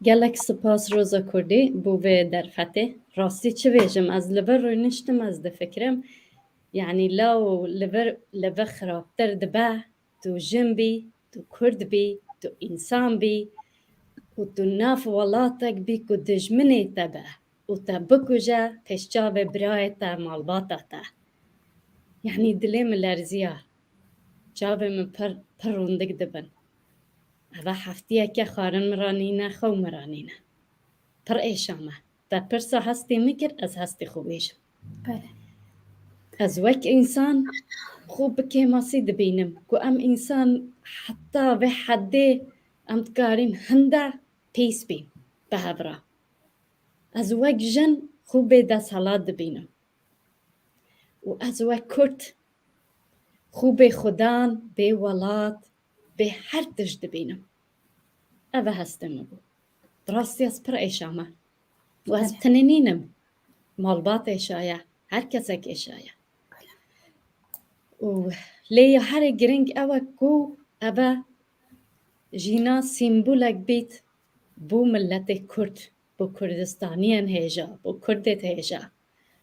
Gelek spas Roza Kurdî bo vê derfetê. Rastî çi bêjim, ez li vir rûniştim, ez difikirim. Yanî law li vir, li vir xirabtir dibe, tu jin bî, tu kurd bî, tu însan bî û tu nav welatek bî ku dijminê te be û te bikuje, pêş çavê birayê te, malbata te. Yanî dilê min lerziya. Çavê min pir, pir rûndik dibin. Eva heftiyeke xwarin min ra nîne, xew min ra nîne. Pir êşa me. Te pirsa hestê min kir, ez hestê xwe bêjim. Belê. Ez wek însan xwe bi kêmasî dibînim ku em însan heta vê heddê em dikarîn hinde pîs bîn bi hev re. Ez wek jin xwe bê desthilat dibînim. Û ez wek kurd xwe bê xudan, bê welat, bê her tişt dibînim. Ev e hestê min bû. Bi rastî ez pir êşa me. Û ez tenê nînim. Malbat êşaye. Her kesek êşaye. Û lê ya herê giring ew e ku ev e jîna sîmbolek bît bo miletê kurd, bo kurdistaniyên hêja, bo kurdê hêja.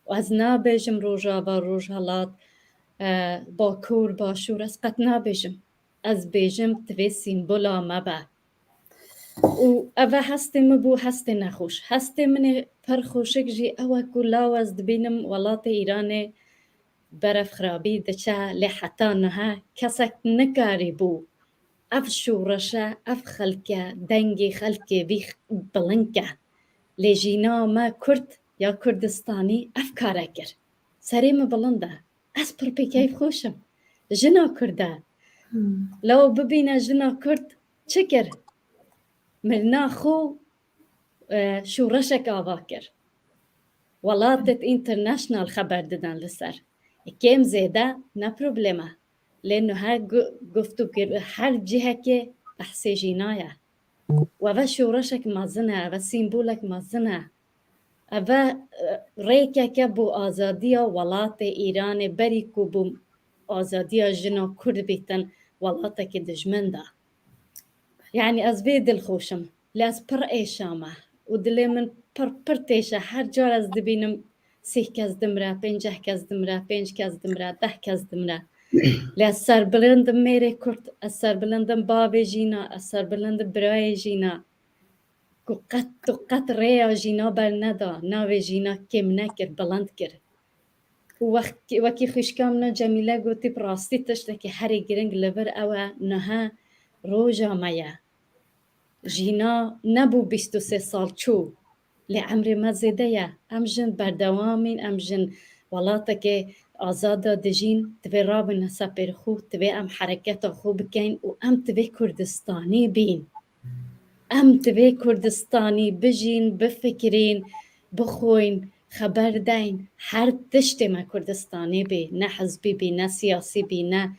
Û ez nabêjim Rojava, Rojhelat, e, Bakur, Başûr, ez qet nabêjim. Ez bêjim, divê sîmbola me be. Û ev e hestê min bû, hestê nexweş. Hestê min ê pir xweşik jî ew e ku law ez dibînim welatê Îranê berevxirabî diçe, lê heta niha kesek nikarîbû ev şoreşe, ev xelke, dengê xelkê vî bilind ke. Lê jîna me kurd ya Kurdistanî ev kare kir. Serê min bilind e. Ez pir pê keyfxweş im. Jina kurd e. Law bibîne jina kurd çi kir? Mirina xwe, e, şoreşek ava kir. Welatêt international xeber didin li ser. Kêm zêde ne problem e. Lê niha gu-, guftû kir, her cihekê behsê jîna ye. Û ev e şoreşek mezin e, ev e sîmbolek mezin e. Ev e, e, rêkeke bo azadiya welatê Îranê, berî ku bo azadiya jina kurd bîtin welatekî dijmin de. Yanî ez vê dilxweş im. Lê ez pir êşa me û dilê min pir, pir têşe. Her car ez dibînim sîh kes dimre, pênceh kes dimre, pênc kes dimre, deh kes dimre. Lê ez serbilind im mêrê kurd, ez serbilind im bavê jîna, ez serbilind im birayê jîna. Ku qet, tu qet rêya jîna berneda, navê jîna kêm nekir, bilind kir. Û wext, wekî xwişka min a Cemîle gotî, bi rastî tiştekî herî giring li vir ew e, niha roja me ye. Jîna nebû bîst û sê sal çû, lê emrê me zêde ye. Em jin berdewam în, em jin welatekê azad de dijîn, divê rabin ser pêr xwe, divê em hereketa xwe bikeyn û em divê Kurdistanî bîn. Em divê Kurdistanî bijîn, bifikirîn, bixwin, xeber deyn. Her tiştê me Kurdistanî bî, ne hizbî bî, ne siyasî bî, ne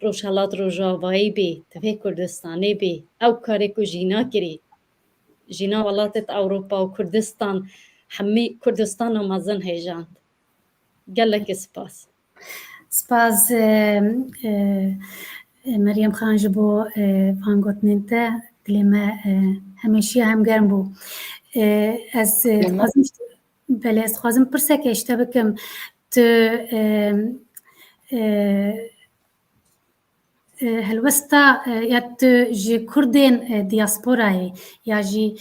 Rojhelat Rojavayî bî, divê Kurdistanî bî. Ew karê ku jîna kirî, jîna welatêt Ewropa û Kurdistan, hemî Kurdistana mezin hêjand. Gelekî spas. Spas, e, e, e, Meryem Xan, ji bo, e, van gotinên te, dilê me, e, hemêşiya hemgerm bû. E, ez, e, dixwazim Belê, ez dixwazim pirseke ji te bikim. Tu, e, e, e, helwesta, e, ya tu ji Kurdên, e, diasporayê ya jî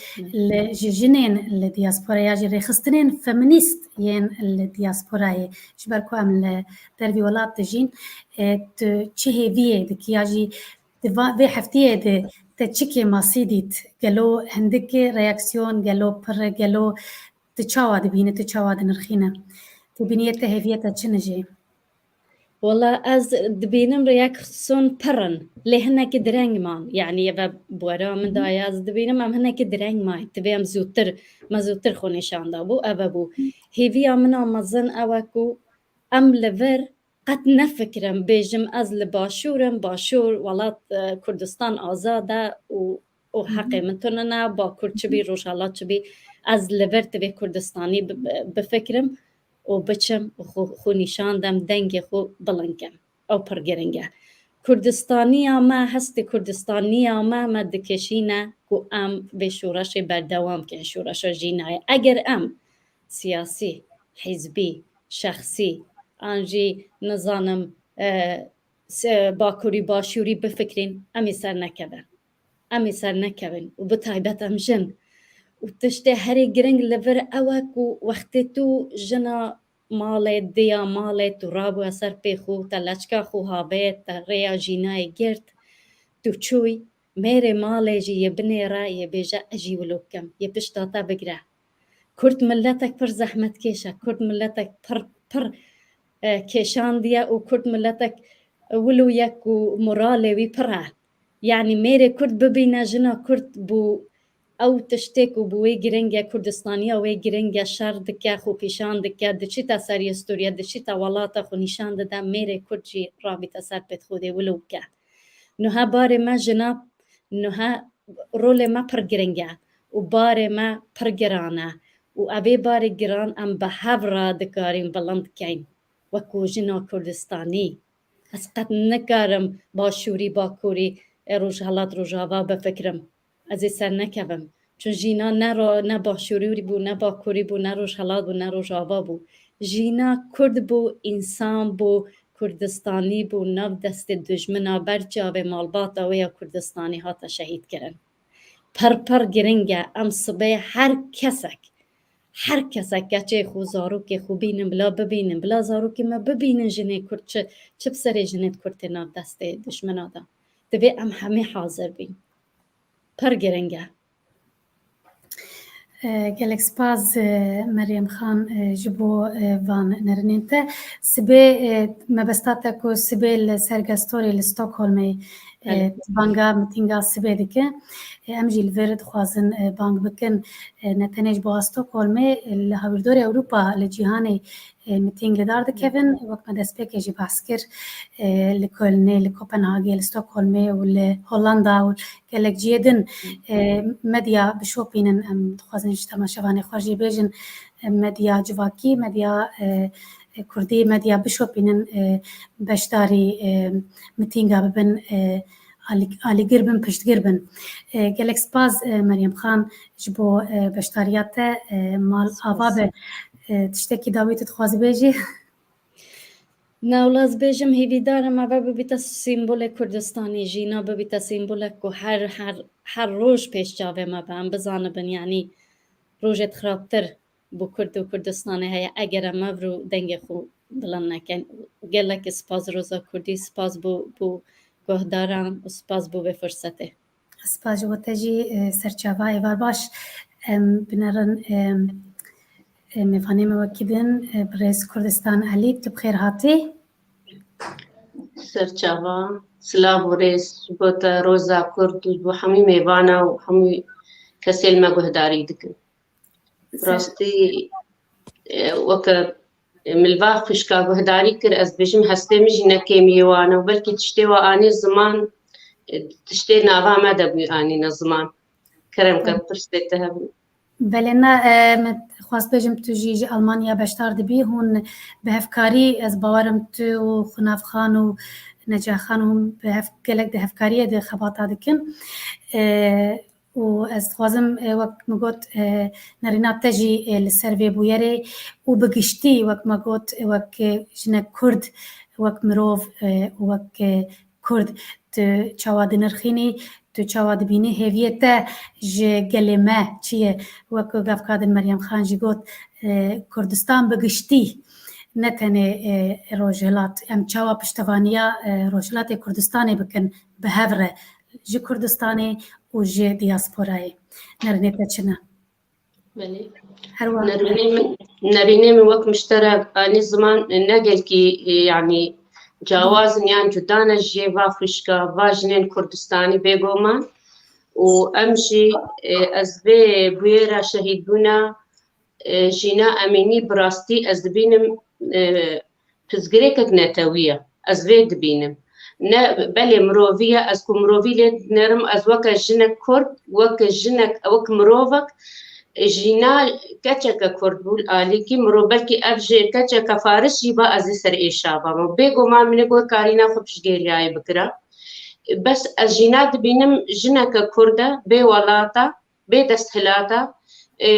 li, ji jinên li diaspora ya jî rêxistinên feminîst yên li diasporayê, ji ber ku em li dervî welat dijîn, e, tu çi hêviyê dikî ya jî di va-, vê heftiyê de te çi kêmasî dît? Gelo hindik e reaksiyon, gelo pir e, gelo tu çawa dibînî, tu çawa dinirxîne? Tu bîniyê te hêviyê te çi in jî? Wala ez dibînim reaksiyon pir in, lê hinekî direng man. Yanî eve bi wera min daye, ez dibînim em hinekî direng mayîn. Divê em zûtir, me zûtir xwe nîşan dabû, eve bû. Hêviya min a mezin ew e ku em li vir qet nefikirim, bêjim ez li başûr im, başûr, welat, e, Kurdistan azad e û, û Hı hı. heqê min tune ne, Bakur çi bî, Rojhelat çi bî, ez li vir tivê Kurdistanî bi-, bi-, bifikirim û biçim û xwe, xwe nîşan dem, dengê xwe bilind kim. Ew pir giring e. Kurdistaniya me, hestê Kurdistaniya me, me dikişîne ku em vê şoreşê berdewam bikin, şoreşa jînayê. Eger em siyasî, hizbî, şexsî, an jî nizanim, e, se-, bakurî, başûrî bifikrîn, em ê ser nekevin. Em ê ser nekevin û bi taybet em jin. Û tiştê herî giring li vir ew e ku wextê tu jina malê, diya malê, tu rabûye ser pê xwe, te leçka xwe havêt, te rêya jînayê girt, tu çûy, mêrê malê jî yê binêre, yê bêje, ez jî wilo bikim, yê pişta te bigire. Kurd miletek pir zehmetkêş e, Kurd miletek pir, pir, e, kêşandiye û Kurd miletek wilo ye ku moralê wî pir e. Yanî mêrê Kurd bibîne jina Kurd bû ew tiştê ku bi wê giring e, Kurdistaniya wê giring e, şer dike, xwe pîşan dike, diçîte ser yê stûriyê, diçîte welata xwe nîşan dide, mêrê Kurd jî rabîte ser pêt xwe dê wilo bike. Niha barê me jina, niha rolê me pir giring e û barê me pir giran e û evê barê giran em bi hev re dikarîn bilind keyn wekû jina Kurdistanî. Ez qet nikarim başûrî, bakurî, e, rojhelat, rojava bifikirim. Ez ê ser nekevim. Çun jîna ne ro-, ne başûrî bû, ne bakurî bû, ne rojhelat bû, ne rojava bû. Jîna Kurd bû, însan bû, Kurdistanî bû, nav destê dijmina ber çavê malbata wê ya Kurdistanî hate şehîd kirin. Pir pir giring e, em sibê her kesek, her kesek keçê xwe, zarokê xwe bînin, bila bibînin, bila zarokê me bibînin jinê Kurd çi, çi bi serê jinê Kurd tê nav destê dijmina de. Divê em hemî hazir bîn. Pir giring e. E, gelek spas, e, Meryem Xan, e, ji bo, e, van nerinên te. Sibê, e, mebesta te ku sibê li Sergels Torg li Stockholmê, e, Belê. banga mitînga sibê dike. E, em jî li vir dixwazin, e, bang bikin. E, ne tenê ji bo Stockholmê, e, li hawîrdorê Ewropa, li cîhanê, e, mitîng li dar dikevin. Wek me destpêkê jî behs kir, e, li Kölnê, li Kopenhagê, li Stockholmê û li Hollanda û gelek cihê din, e, medya bişopînin. Em dixwazin ji temaşevanê xwe jî bêjin, e, medya civakî, medya, e, e, kurdî, medya bişopînin, e, beşdarî, e, mitînga bibin, e, alî-, alîgir bin, piştgir bin. E, gelek spas, e, Meryem Xan, ji bo, e, beşdariya te, e, mal ava be. E, tiştekî dawî tu dixwazî bêjî? Na, wela ez bêjim, hêvîdar im eve bibîte sîmbolê Kurdistanî, jîna bibîte sîmbolek ku her, her, her roj pêş çavê me be, em bizanibin, yanî rojêt xirabtir bo Kurd û Kurdistanê heye, eger em ev ro dengê xwe bilind nekin. Gelekî spas Roza Kurdî, spas bo, bo guhdaran û spas bo vê firsetê. Spas ji bo te jî, e, serçava êvar baş. Em binerin, e, e, mêvanê me wekî din, e, birêz Kurdistan Elî, tu bi xêr hatî. Serçava, silav û rêz ji bo te, Roza Kurd, û ji bo hemî mêvana û hemî kesê li me guhdarî dikin. Ser- Rastî, e, weke, e, min li va xwişka guhdarî kir, ez bêjim hestê min jî ne kêmiyê wan e û belkî tiştê we anî ziman, e, tiştê nava me de bû anîne ziman. Kerem ke, pirsê te hebû. Belê, na, e, min xwest bêjim tu jî ji Almanya beşdar dibî, hûn bi hevkarî, ez bawerim tu û Xunavxan û Necaxan hûn bi hev-, gelek di hevkariyê de xebata dikin. E, û ez dixwazim, e, wek min got, e, nerîna te jî, e, li ser vê bûyerê û bi giştî, wek me got, e, wek, e, jinek Kurd, wek mirov, e, û wek, e, Kurd, tu çawa dinirxînî, tu çawa dibînî, hêviyê te ji gelê me çi ye? Wek ku gavkadin Meryem Xan jî got, e, Kurdistan bi giştî, ne tenê, e, Rojhilat, em çawa piştevaniya, e, Rojhilatê Kurdistanê bikin bi hev re, ji Kurdistanê û ji diyasporayê. Nerînê te çi ne? Belê. Her wiha. Nerînê min, nerînê min wek mişterek anî ziman ne gelkî, e, yanî cawaz in yan cuda ne ji va xwişka, va jinên Kurdistanî bêguman. Û em jî, e, ez vê bûyera şehîdbûna, e, Jîna Emînî bi rastî ez dibînim, e, pirsgirêkek netewî ye. Ez vê dibînim. Ne belê mirovî ye, ez ku mirovî lê dinêrim, ez weke jinek Kurd, weke jinek, wek mirovek, e, Jîna keçeke Kurd bû, li alîkî mirov, belkî ev jê keçeke Faris jî ba, ez ê ser êşa bam. Bêguman min ê got karîna xwe piştgêriyayê bikira. Bes ez Jîna dibînim jineke Kurd e, bê welata, bê desthilata, e,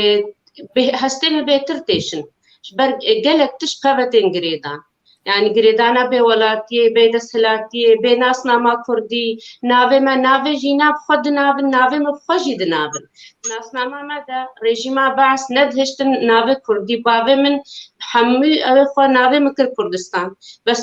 bê, hestê min bêtir têşin. Ji ber, e, gelek tişt qevetên girêdan. Yanî girêdana bê welatiyê, bê desthilatiyê, bê nasnama kurdî, navê me, navê Jîna bi xwe dinavin, navê min bi xwe jî dinavin. Nasnama me de rejîma Baas nedihiştin navê kurdî, bavê min hemû ew ê xwe navê min kir Kurdistan. Bes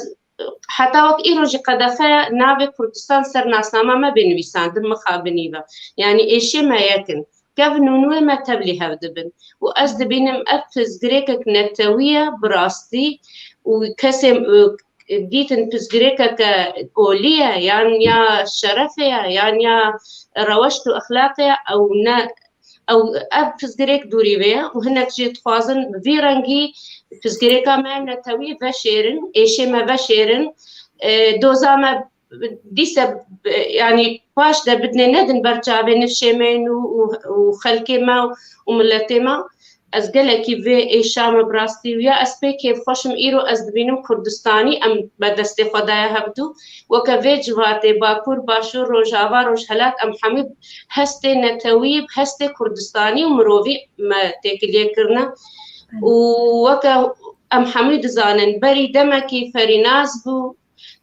heta wek îro jî qedexe navê Kurdistan ser nasnama me bê nivîsandin mixabinî ve. Yanî êşê me yek in. Kevin û nûê me tevlî hev dibin. Û ez dibînim ev pirsgirêkek netewî ye bi rastî û kesê, e, dîtin pirsgirêkeke olî ye, yan ya şerefê ye, yan ya reweşt û exlaqê ye, ew ne, ew, ev pirsgirêk dûrî vê ye û hinek jî dixwazin bi vî rengî pirsgirêka me netewî veşêrin, êşê me veşêrin, e, doza me dîse, e, yanî paş de bidinê nedin ber çavê nifşê me û, û, û xelkê me û miletê me. Ez gelekî vê êşa me bi rastî û ya ez pê kêfxweş im, îro ez dibînim Kurdistanî em bi destê xwe daye hevdû. Weke vê civatê Bakur, Başûr, Rojava, Rojhelat em hemû hestê netewî, hestê Kurdistanî û mirovî me têkiliyê kirine. Û weke em hemû dizanin, berî demekî Ferînaz bû,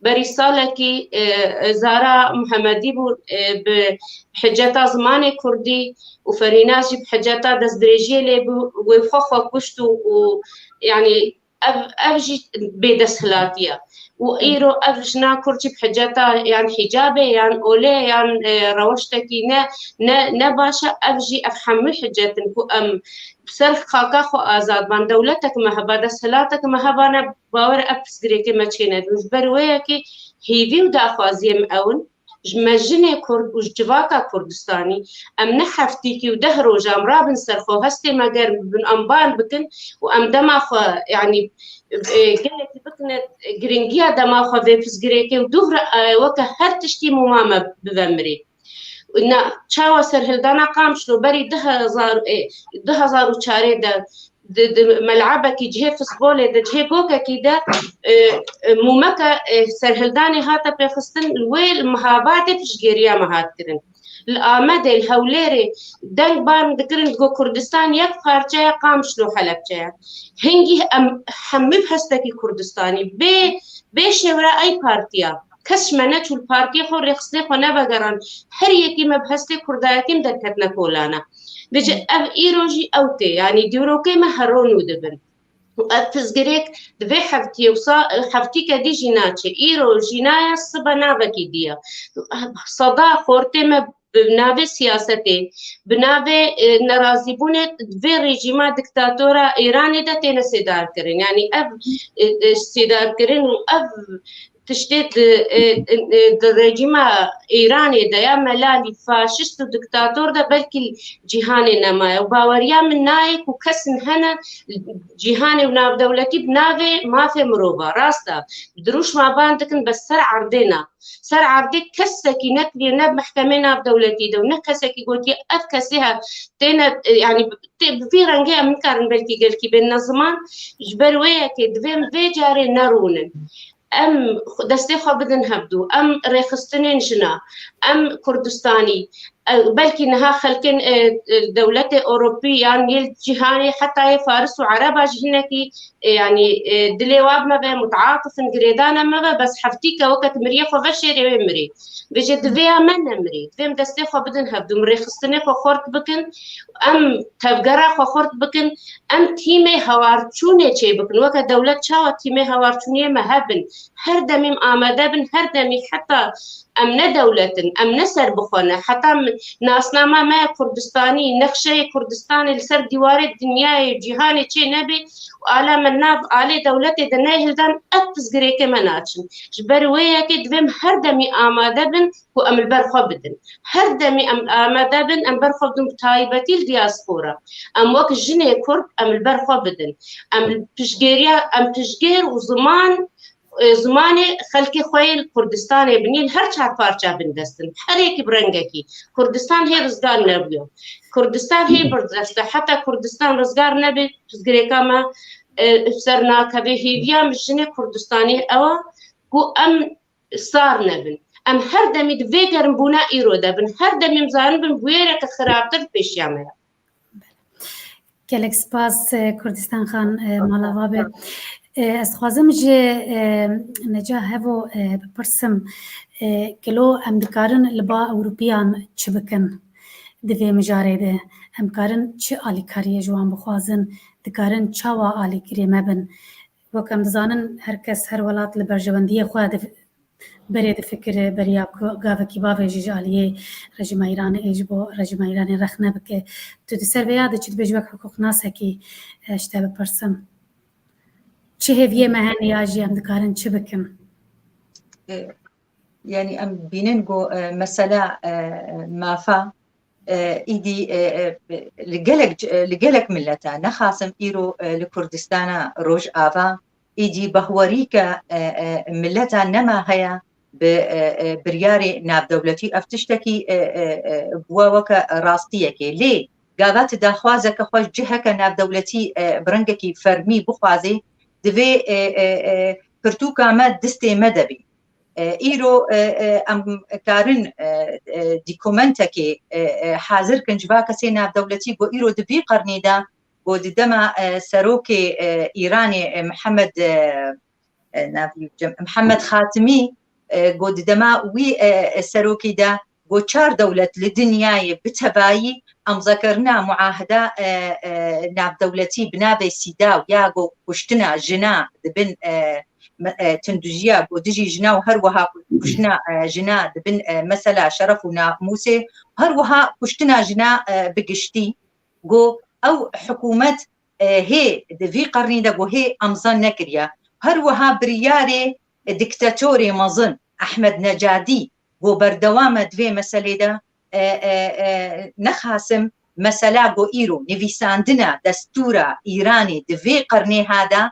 berî salekî, e, e, Zara Muhemedî bû, e, bi hiceta zimanê kurdî û Ferînaz jî bi hiceta destdirêjiyê lê bû, wê xwe xwe kuşt û, û, yanî ev, ev jî bê desthilatî ye. Û îro ev jina kurd jî bi hiceta yan hicabê, yan olê, yan, e, rewiştekî ne, ne, ne baş e, ev jî, ev hemû hicet in ku em bi ser xaka xwe azad ban, dewletek me heba, desthilatek me hebane, bawer e ev pirsgirêkê me çênedin. Ji ber wê yekê hêvî û daxwaziyê min ew in, ji me jinê Kurd û ji civaka Kurdistanî, em ne heftîkî û deh rojan rabin ser xwe, hestê me germ bibin, em ban bikin û em dema xwe, yanî, e, gelekî bikine giringiya dema xwe vê pirsgirêkê û dûv re, e, weke her tiştî mûma me bibe mirê. Na, çawa serhildana Qamişlo berî du hezar, e, du hezar û çarê de di, di melebekî cihê fistbolê de, cihê gokekî de, e, e, mûmeke, e, serhildanê hate pêxistin, li wê li Mihabadê piştgêriya me hat kirin. Li Amedê, li Hewlêrê deng ban dikirin, digo Kurdistan yek parçe ye, Qamişlo Helebçe ye. Hingî em hemû bi hestekî Kurdistanî, bê, bê şêwra ey partiya. Kes ji me neçû li partiyê xwe, rêxistinê xwe nevegeran. Her yekî me bi hestê kurdayetî em derketine kolana. Vêce ev îro jî ew tê, yanî dîrokê me hero nû dibin. Û ev pirsgirêk di vê heftiyê wisa, heftîke dî jî naçe. Îro jîna ye, sibe navekî dî ye. Seda xortê me bi navê siyasetê, bi navê, e, nerazîbûnê di vê rejîma diktatora Îranê de têne sêdarkirin. Yanî ev, e, e, sêdarkirin û ev tiştê di, e, e, e, di rejîma Îranê de ya melalî faşîst û diktator de belkî cîhanê nemaye. Û baweriya min nayê ku kesin hene cîhanê û navdewletî bi navê mafê mirova. Rast e, bi dirûşma ban dikin, bes ser erdê na. Ser erdê kesekî nekiriye, ne bi mehkemê navdewletî de û ne kesekî gotiye ev kesê he têne, e, yanî tê, bi vî rengê em nikarin belkî gelkî bênine ziman. Ji ber wê yekê divê em vê carê nerûnin. Em xwe, destê xwe bidin hevdû. Em rêxistinên jina, em Kurdistanî, e, belkî niha xelkên, e, e, dewletê Ewropî yan yê cîhanê, heta yê Faris û Ereba jî hinekî, e, yanî, e, dilê wa me ve, mutatifin, girêdana me ve, bes heftîke weke tu miriyê xwe veşêrê wê mirî. Vêje divê ya me nemirî. Divê em destê xwe bidin hevdû, em rêxistinê xwe xurt bikin, em tevgera xwe xurt bikin, em tîmê hewarçûnê çê bikin. Weke dewlet çawa tîmê hewarçûniyê me hebin, her demî em amade bin, her demî heta em ne dewlet in, em ne serbixwe ne, heta m-, nasnama me ya Kurdistanî, nexşeyê Kurdistanê li ser dîwarê dinyayê, cîhanê çê nebê û ala me nav alê dewletê de nehildan, ev pirsgirêkê me naçin. Ji ber wê yekê divê em her demî amade bin ku em li ber xwe bidin. Her demî em amade bin, em ber xwe bidin, bi taybetî li diaspora. Em wek jinê Kurd, em li ber xwe bidin. Em piştgêriya, em piştgêr û ziman, e, zimanê xelkê xwe yê li Kurdistanê bin, yên her çar parça bindest in. Her yekî bi rengekî. Kurdistan hê rizgar nebûye. Kurdistan hê bindest e. Heta Kurdistan rizgar nebe, pirsgirêka me, e, ser nakeve. Hêviya min jinê Kurdistanê ew e ku em sar nebin. Em her demî di vê germbûna îro de bin. Her demî em zanibin bûyereke xirabtir pêşiya me ye. Gelek spas, e, Kurdistan Xan, e, mala va be. E, ez dixwazim ji, e, Neca Hevo, e, bipirsim, e, gelo em dikarin li ba Ewropiyan çi bikin di vê mijarê de? Em karin çi alîkariyê ji wan bixwazin? Dikarin çawa alîkirê me bin? Wek em dizanin, her kes, her welat li berjewendiyê xwe di berê difikire, beriya ku gavekî bavêjî ji aliyê rejîma Îranê ê ji bo rejîma Îranê rexne bike. Tu di ser vêya de çi dibêjî wek hiqûqnasekî, e, ji te bipirsim? Çi hêviyê me hene ya jî em dikarin çi bikin? E, yanî em bînin ku, e, mesela, e, mafa, e, îdî, e, e, li gelek c-, e, li gelek mileta, nexasim îro, e, li Kurdistana Rojava, îdî behwerîke, e, e, mileta nema heye bi, e, e, biryarê navdewletî. Ev tiştekî, e, e, e, bûye weke rastiyekê. Lê gava tu daxwazeke xwe ji ciheke navdewletî, e, bi rengekî fermî bixwazê, divê, e, e, e, pirtûka me distê me de bî. E, îro, e, e, em karin, e, e, dîkumentekê, e, e, hazir kin ji va kesê navdewletî ku îro di vî qernî de ku di dema, e, serokê, e, Îranê, e, Mihemed, e, e, navî cem-, Mihemed Xatimî, e, ku di dema wî, e, e, serokî de ku çar dewlet li dinyayê bi tevayî emzekirina muaheda, e, e, navdewletî bi navê CEDAW ya ku kuştina jina dibin, e, me-, e, tundijiya ku dijî jina û her wiha kuştina, e, jina dibin, e, mesela şeref û namûsê, her wiha kuştina jina, e, bi giştî, ku ew hikûmet, e, hê di vî qernî de ku hê emza nekiriye. Her wiha biryarê, e, diktatorê mezin Ehmed Necadî ku berdewam e di vê meselê de, e, e, e, nexasim mesela ku îro nivîsandina destûra Îranê di vê qernê ha de,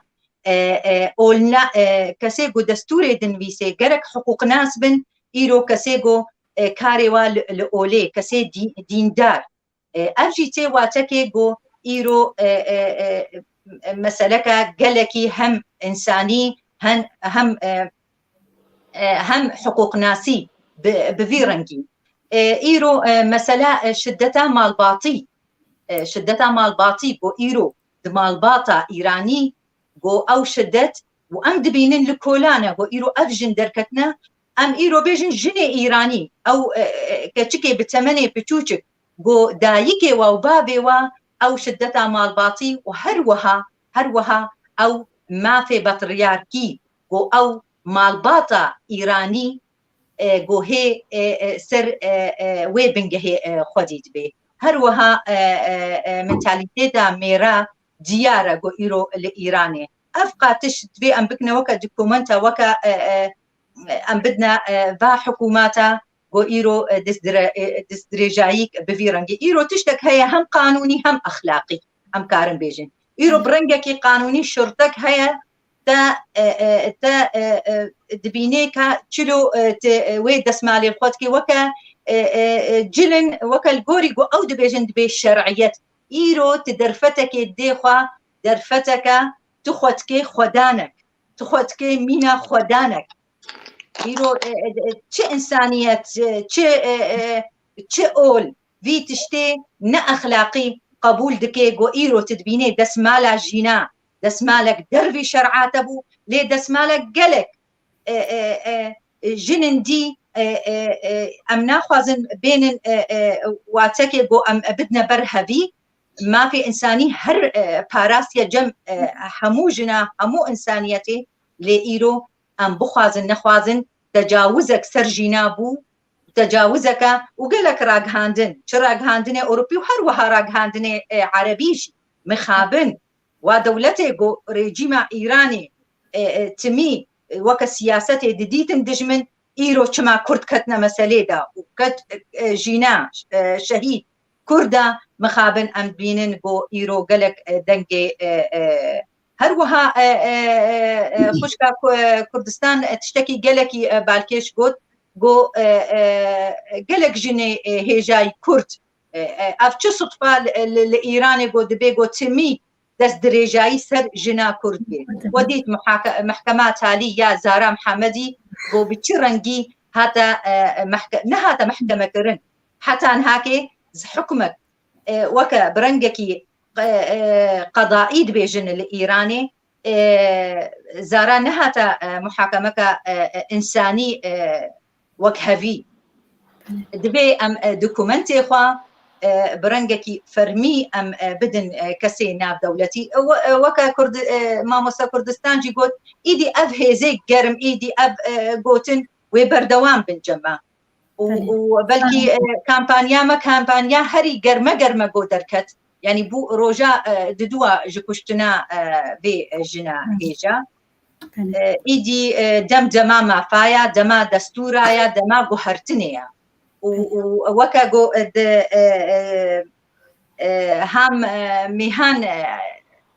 e, e, olna, e, kesê ku destûrê dinivîsê gerek hiqûqnas bin, îro kesê ku, e, karê wa li, li olê, kesê dî-, dîndar. E, ev jî tê watekê ku îro, e, e, e, meseleke gelekî hem însanî, hem, hem, e, e, hem hiqûqnasî bi, bi vî rengî. E, îro, e, mesela, e, şideta malbatî, e, şideta malbatî ku îro di malbata Îranî ku ew şidet û em dibînin li kolan e ku îro ev jin derketine, em îro bêjin jinê Îranî, ew, e, e, keçikê bi temenê piçûçik ku dayikê wa û bavê wa ew şideta malbatî û her wiha, her wiha ew mafê patriyarkî ku ew malbata Îranî, e, ku hê, e, e, ser, e, e, wê bingehê, e, xwedî dibê. Her wiha, e, e, e, mentalîteta mêra diyar e ku îro li Îranê. Ev qatiş divê em bikine weke dokumenta, weke, e, e, em bidine, e, va hikûmeta ku îro, e, destdire-, e, destdirêjayîk bi vî rengî. Îro tiştek heye hem qanûnî hem exlaqî, em karin bêjin. Îro bi rengekî qanûnî şurtek heye, te, e, e, te, e, e, dibînê ka çilo, e, te, e, wê destmalê xwe dikê weke, e, e, e, cilin weke li gorî ku ew dibêjin dibê şer'iyet. Îro tu derfetekê dê xwe, derfeteke tu xwe dikê xwedanek, tu xwe dikê mîna xwedanek. Îro, e, e, e, çi însaniyet, e, çi, e, e, çi ol vî tiştê ne exlaqî qebûl dike, go îro tu dibînê destmala jîna, destmalek dervî şer'a te bû, lê destmalek gelek, e, e, e, jinin dî, e, e, e, em naxwazin bênin, e, e, watekê go em bidine ber hevî, mafê însanî her, e, parastiye cem, e, hemû jina, hemû însaniyetê, lê îro em bixwazin nexwazin tecawizek ser jîna bû, tecawizeke û gelek ragihandin, çi ragihandinê Ewropî û her wiha ragihandinê, e, Erebî jî mixabin. Wa dewletê go rejîma Îranê, e, e, timî, e, weke siyasetê didîtin dijmin, îro çima Kurd ketine meselê de û ket, e, jîna, e, şehîd Kurda mixabin em dibînin go îro gelek, e, dengê, e, e, her wiha, e, e, e, e, xwişka Ku-, e, Kurdistan, e, tiştekî gelekî, e, balkêş got, go, e, e, gelek jinê, e, hêjayî Kurd, e, e, ev çi sutfa li, li, li Îranê go dibê go timî destdirêjayî ser jina Kurd bê. We dît muhake-, mehkema talî ya Zara Mihemedî go bi çi rengî hate, e, mehke-, nehate mehkemekirin. Heta nihakê zi hukmek, e, weke bi rengekî, e, e, qedaî dibêjin li Îranê, e, Zara nehate, e, muhakemeke, e, e, însanî, e, wekhevî. Divê em, e, dokumentê xwe, e, bi rengekî fermî em, e, bidin, e, kesê navdewletî. E, we-, e, weke Kurd-, e, mamoste Kurdistan jî got, îdî ev hêzê germ, îdî ev, e, gotin wê berdewam bin cema. Û, Belê. û belkî, e, kampanya me, kampanya herî germe germe go derket. Yanî bû roja, e, didua ji kuştina, e, vê, e, jina Hı. hêja. Belê. E, îdî, e, dem dema mafaya, dema destûra ya, dema guhertinê ya. Û, Belê. û weke go, e, di, e, e, e, ham, e, mêhan, e,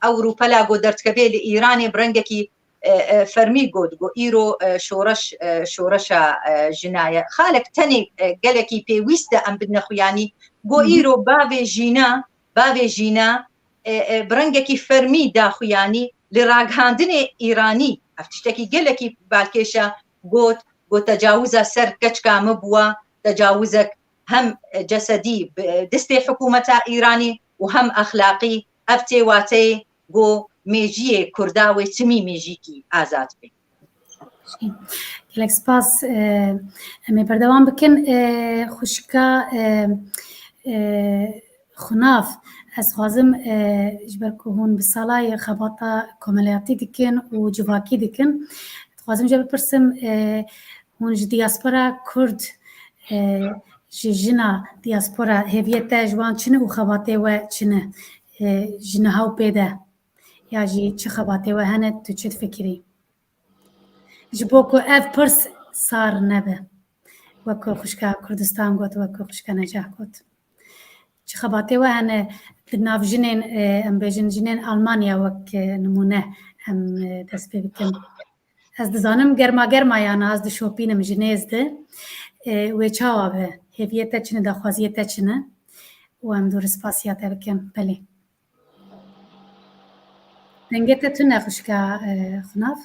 ew rûpela go derdikeve li Îranê bi rengekî, e, e, fermî got, go îro, e, şoreş, e, şoreşa, e, jina ye. Xalek tenê, e, gelekî pêwîst e em bidine xuyanî. Go Hı hı. îro bavê jîna, bavê jîna, e, e, bi rengekî fermî da xuyanî li ragihandinê Îranî. Ev tiştekî gelekî balkêş e, got, got tecawiza ser keçika min bûwa, tecawizek hem, e, cesedî bi, e, destê hikûmeta Îranî û hem exlaqî. Ev tê wateyê ku mêjiyê Kurda wê timî mêjîkî azad be. Gelek spas. E, em ê berdewam bikin. E, xwişka, e, e, Xunav, ez xwazim, e, ji ber ku hûn bi salayê xebata komeliyatî dikin û civakî dikin, dixwazim ji bipirsim, e, hûn ji diaspora Kurd, e, ji jina diaspora hêviyê te ji wan çi ne û xebatê we çi ne, e, ji niha û pê de? Ya jî çi xebatê we hene, tu çi difikirî? Ji bo ku ev pirs sar nebe. Wek ku xwişka Kurdistan got, wek ku xwişka Necah got. Çi xebatê we hene di nav jinên, e, em bêjin jinên Almanya wek, e, nimûne em, e, dest pê bikin. Ez dizanim germa germa yana ez dişopînim ji nêz de. E, wê çawa be? Hêviyê te çi ne, daxwaziyê te çi ne? Û em dû rispasiya te bikin. Belê. Dengê te tune xwişka, e, Xunav.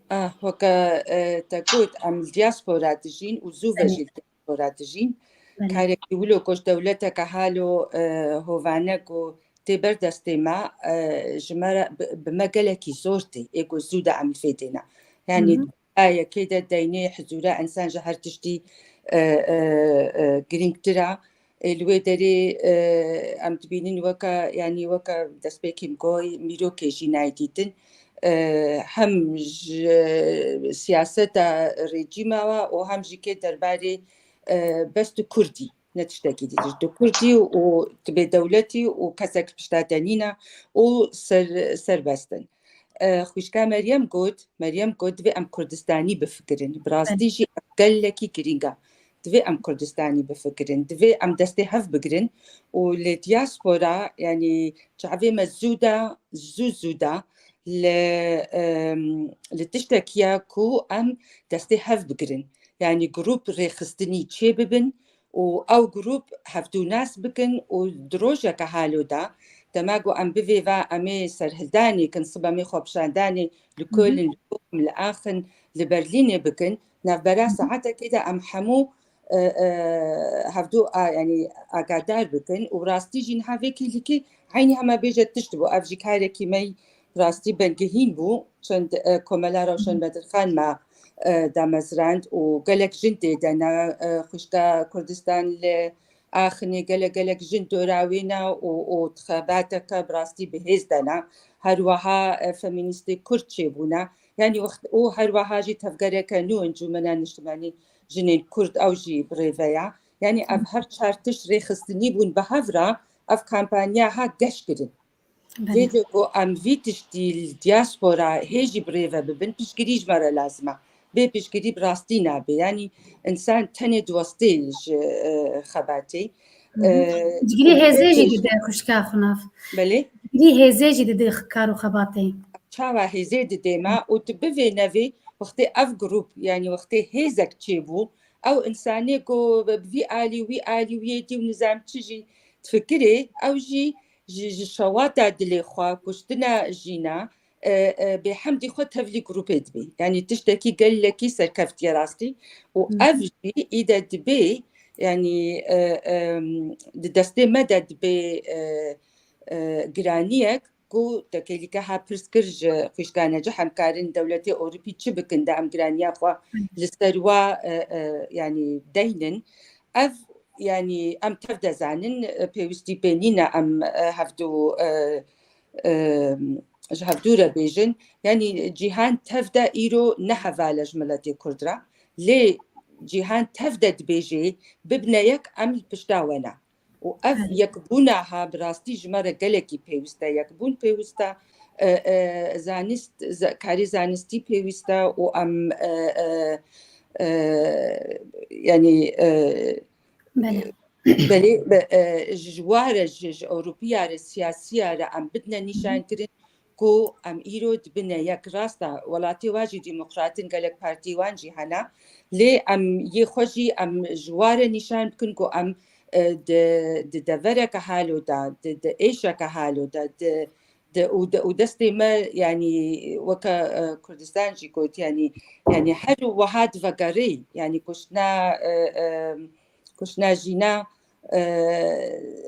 Ah, weke, e, te got, em li diaspora dijîn û zû ve Belê. jî li diaspora dijîn. Belê. Karekî wilo ku ji dewleteke halo, e, hovane ku tê ber destê me, e, ji me re, bi, bi me gelekî zor tê, ê ku zû de em li vê dêne. Yanî Hı hı. di yekê de deynê hizûra însan ji her tiştî, e, e, e, girîngtir e. Ê, li wê derê, e, em dibînin weke, yanî weke destpêkê min got, mîrokê jî nayê dîtin. E, hem ji siyaseta rejîma we û hem jî kê derbarê, e, bes tu Kurdî, ne tiştekî dî. Tu Kurdî û tu bêdewletî û kesek pişta te nîne û ser-, serbest in. E, xwişka Meryem got, Meryem got, divê em Kurdistanî bifikirin. Bi rastî Evet. jî ev gelekî girîng e. Divê em Kurdistanî bifikirin. Divê em destê hev bigirin û li diaspora, yanî çavê me zû de, zû zû de li, em, li tiştekî ye ku em destê hev bigirin. Yanî grûp rêxistinî çê bibin û ew grûp hevdû nas bikin û di rojeke halo de, dema ku em bivê ve em ê serhildanê kin, sibe em ê xwepişandanê li Hı hı. Köln, li Bochum, li Aachen, li Berlînê bikin, navbera Hı hı. saetekê de em hemû, e, e, hevdu a, yanî agadar bikin û rastî jî niha vê kêlikî eynî hema bêje tişt bû. Ev jî karekî me rastî bengihîn bû. Çend, e, komela Rewşen Bedirxan me, e, damezrand û gelek jin tê de ne, e, xwişka Kurdistan li Axinê gelek gelek jin dora wê ne û, û xebateke bi rastî bi hêz de ne. Her wiha, e, feminîstê Kurd çêbûne. Yanî wext û her wiha jî tevgereke nû Encûmena Niştimanî Jinên Kurd ew jî bi rêve ye. Yanî ev her çar tişt rêxistinî bûn bi hev re ev kampanya ha geş kirin. Belê. Vêce ku em vî tiştî li diaspora hê jî bi rê ve bibin, piştgirî ji me re lazim e. Bê piştgirî bi rastî nabe. Yanî însan tenê diwestê ji, e, xebatê. Hı hı. E, Piştgirî hêzê jî dide xwişka xwe nav. Belê? Piştgirî hêzê jî dide kar û xebatê. Çawa hêzê dide me û tu bivê nevê wextê ev grup, yanî wextê hêzek çêbû, ew însanê ku bi vî alî, wî alî, wî yê dî û nizam çi jî difikirê, ew jî ji, ji şewata dilê xwe, kuştina jîna, e, e, bêhemdî xwe tevlî grûpê dibê. Yanî tiştekî gelekî serkeftiye rastî û Hı. ev jî îde dibê, yanî, e, e, di destê me de dibê, e, e, giraniyek ku te kêlîke ha pirs kir ji xwişka Necih, em karin dewletê Ewropî çi bikin de em giraniya xwe Hı. li ser wa, e, e, yanî deynin. Ev, yanî em tev de zanin, e, pêwîstî pê nîne em, e, hevdu, e, e, ji hevdû re bêjin. Yanî cîhan tev de îro ne heval e ji miletê Kurd re. Lê cîhan tev de dibêje bibne yek em li pişta we ne. Û ev Belê. yekbûna ha bi rastî ji me re gelekî pêwîst e. Yekbûn pêwîst e, e, e, zanist, za-, karê zanistî pêwîst e û em, e, e, e, yanî, e, Belê. belê, be-, e, ji, ji wa re, ji, ji Ewropiya re, siyasiya re em bidine nîşankirin ku em îro dibine yek. Rast e, welatê wa jî demokrat in, gelek partî wan jî hene. Lê em yê xwe jî em ji wa re nîşan bikin ku em, e, di, di devereke halo de, di, di êşeke halo de, di, di, û de, û destê me, yanî weke, e, Kurdistan jî got, yanî, yanî her wiha divegerê, yanî kuştina, e, e, kuştina jîna, e,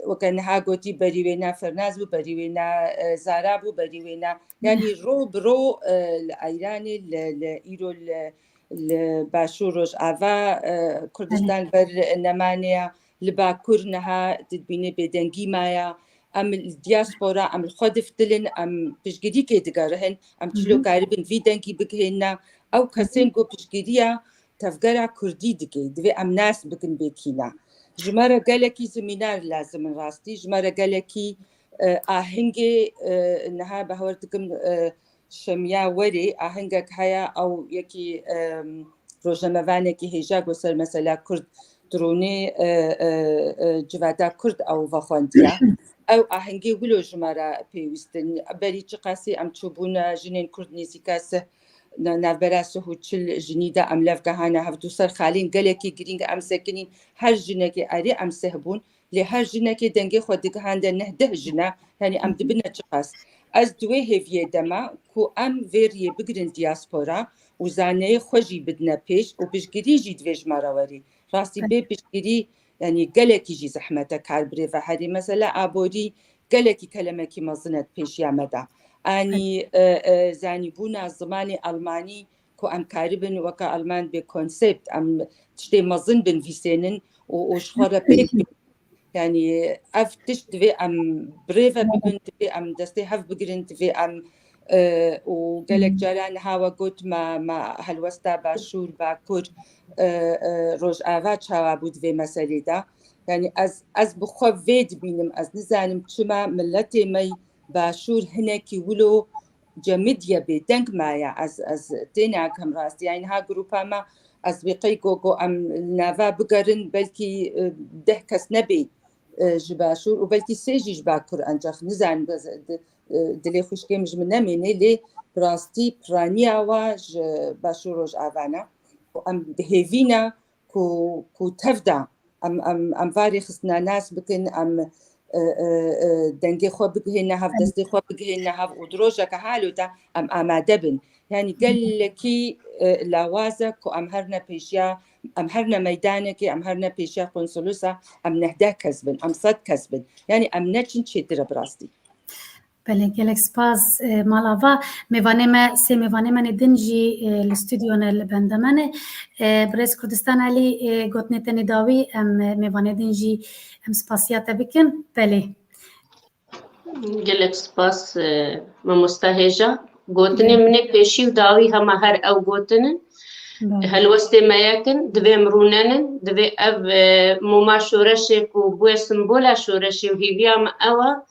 weke niha gotî berî wêna Fernaz bû, berî wêna, e, Zara bû, berî wêna, yanî ro bi ro, e, li Eyranê, li, li îro li, li Başûr Rojava, e, Kurdistan ber nemanê ya, li Bakur niha tu dibînî bêdengî maya. Em li diaspora, em li xwe diftilin, em piştgirîkê digerihin, em çilo Hı hı. karibin vî dengî bigihêne. Ew kesên ku piştgiriya tevgera Kurdî dike, divê em nas bikin bê kî ne. Ji me re gelekî semînar lazim in rastî, ji me re gelekî, e, ahengê, e, niha bawer dikim, e, şemiya werê ahengek heye, ew yekî, e, rojnamevanekî hêja ku ser mesela Kurd dirûnê, e, e, e, civata Kurd ew vexwendiye. Ew ahengê wilo ji me re pêwîst in. Berî çiqasî em çûbûne jinên Kurd nêzîka sih, na-, navbera sih û çil jinî de em lev gehane hevdû ser xalên gelekî girîng em sekinîn. Her jinekê erê em sih bûn. Lê her jinekê dengê xwe digihande neh deh jine, yanî em dibine çiqas. Ez di wê hêviyê de me ku em vê riyê bigirin diaspora û zaneyê xwe jî bidine pêş û piştgirî jî divê ji me re werê. Rastî bê piştgirî, yanî gelekî jî zehmet e kar bi rê ve herê. Mesela aborî gelekî kelemekî mezin e di pêşiya me de. Anî, e, e, zanîbûna zimanê Almanî ku em karibin weke Alman bê konsept, em tiştê mezin binivîsênin û, û ji xwe re pêk bênin. Yanî ev tişt divê em bi rê ve bibin, divê em destê hev bigirin, divê em, e, û gelek caran niha we got me, me helwesta Başûr, Bakur, e, e, Rojava çawa bû di vê meselê de. Yanî ez, ez bi xwe vê dibînim, ez nizanim çima miletê me Başûr hinekî wilo cemidiye bêdeng maye. Ez, ez tênakim rastî. Yanî niha grupa me, ez wê qey ku, ku em li nava bigerin, belkî, e, deh kes nebê, e, ji Başûr û belkî sê jî ji Bakur, encax nizanim, ez, di, e, dilê xwişkê min ji min nemênê, lê bi rastî piraniya wa ji Başûr Rojava ne. Û em bi hêvî ne ku, ku tev de em, em, em va rêxistina nas bikin, em, e, e, e, dengê xwe bigihêne hev, destê xwe bigihêne hev û di rojeke halo de em amade bin. Yanî gelekî, e, lawaz e ku em herne pêşiya, em herne meydanekê, em herne pêşiya konsolosa, em nehdeh kes bin, em sed kes bin. Yanî em neçin çêtir e bi rastî. Belê, gelek spas, e, mala va. Mêvanê me, sê mêvanê me nê din jî, e, li stûdyo ne, li benda me ne. E, birêz Kurdistan Elî, e, gotinê te nê dawî, em, e, mêvanê din jî em spasiya te bikin. Belê. Gelek spas, e, mamosta hêja. Gotinê min ê pêşî û dawî hema her ew gotin in. Belê. Helwestê me yek in, divê em rûnenin, divê ev, e, mûma şoreşê ku bûye simbola şoreşê û hêviya me ew e,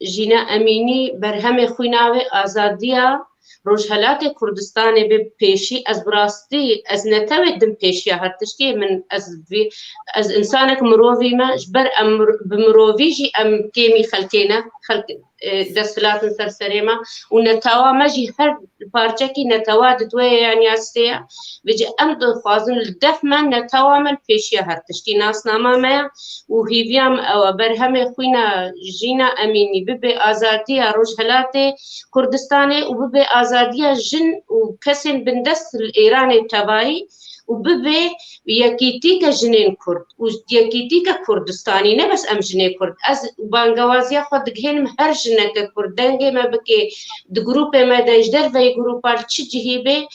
Jîna Emînî berhemê xwîna wê azadiya Rojhelatê Kurdistanê bi pêşî, ez bi rastî, ez netewê din pêşiya her tiştî, min, ez vî, ez însanek mirovî me, ji ber em mir-, bi mirovî jî em kêmî xelkê ne, xelk, e, desthilat in ser serê me û netewa me jî her parçekî netewa di dwê ye yan ya sê ye. Vêce em dixwazin li def me netewa me li pêşiya her tiştî nasnama me ye û hêviya me ew e, berhemê xwîna Jîna Emînî bibe azadiya Rojhelatê Kurdistanê û bibe azadiya jin û kesên bindest li Îranê tevayî û bibe yekîtîke jinên Kurd û yekîtîke Kurdistanî, ne bes em jinê Kurd. Ez bangewaziya xwe digihênim her jineke Kurd, dengê me bike, di grûpê me de, ji derveyî grûpa li çi cihî bê,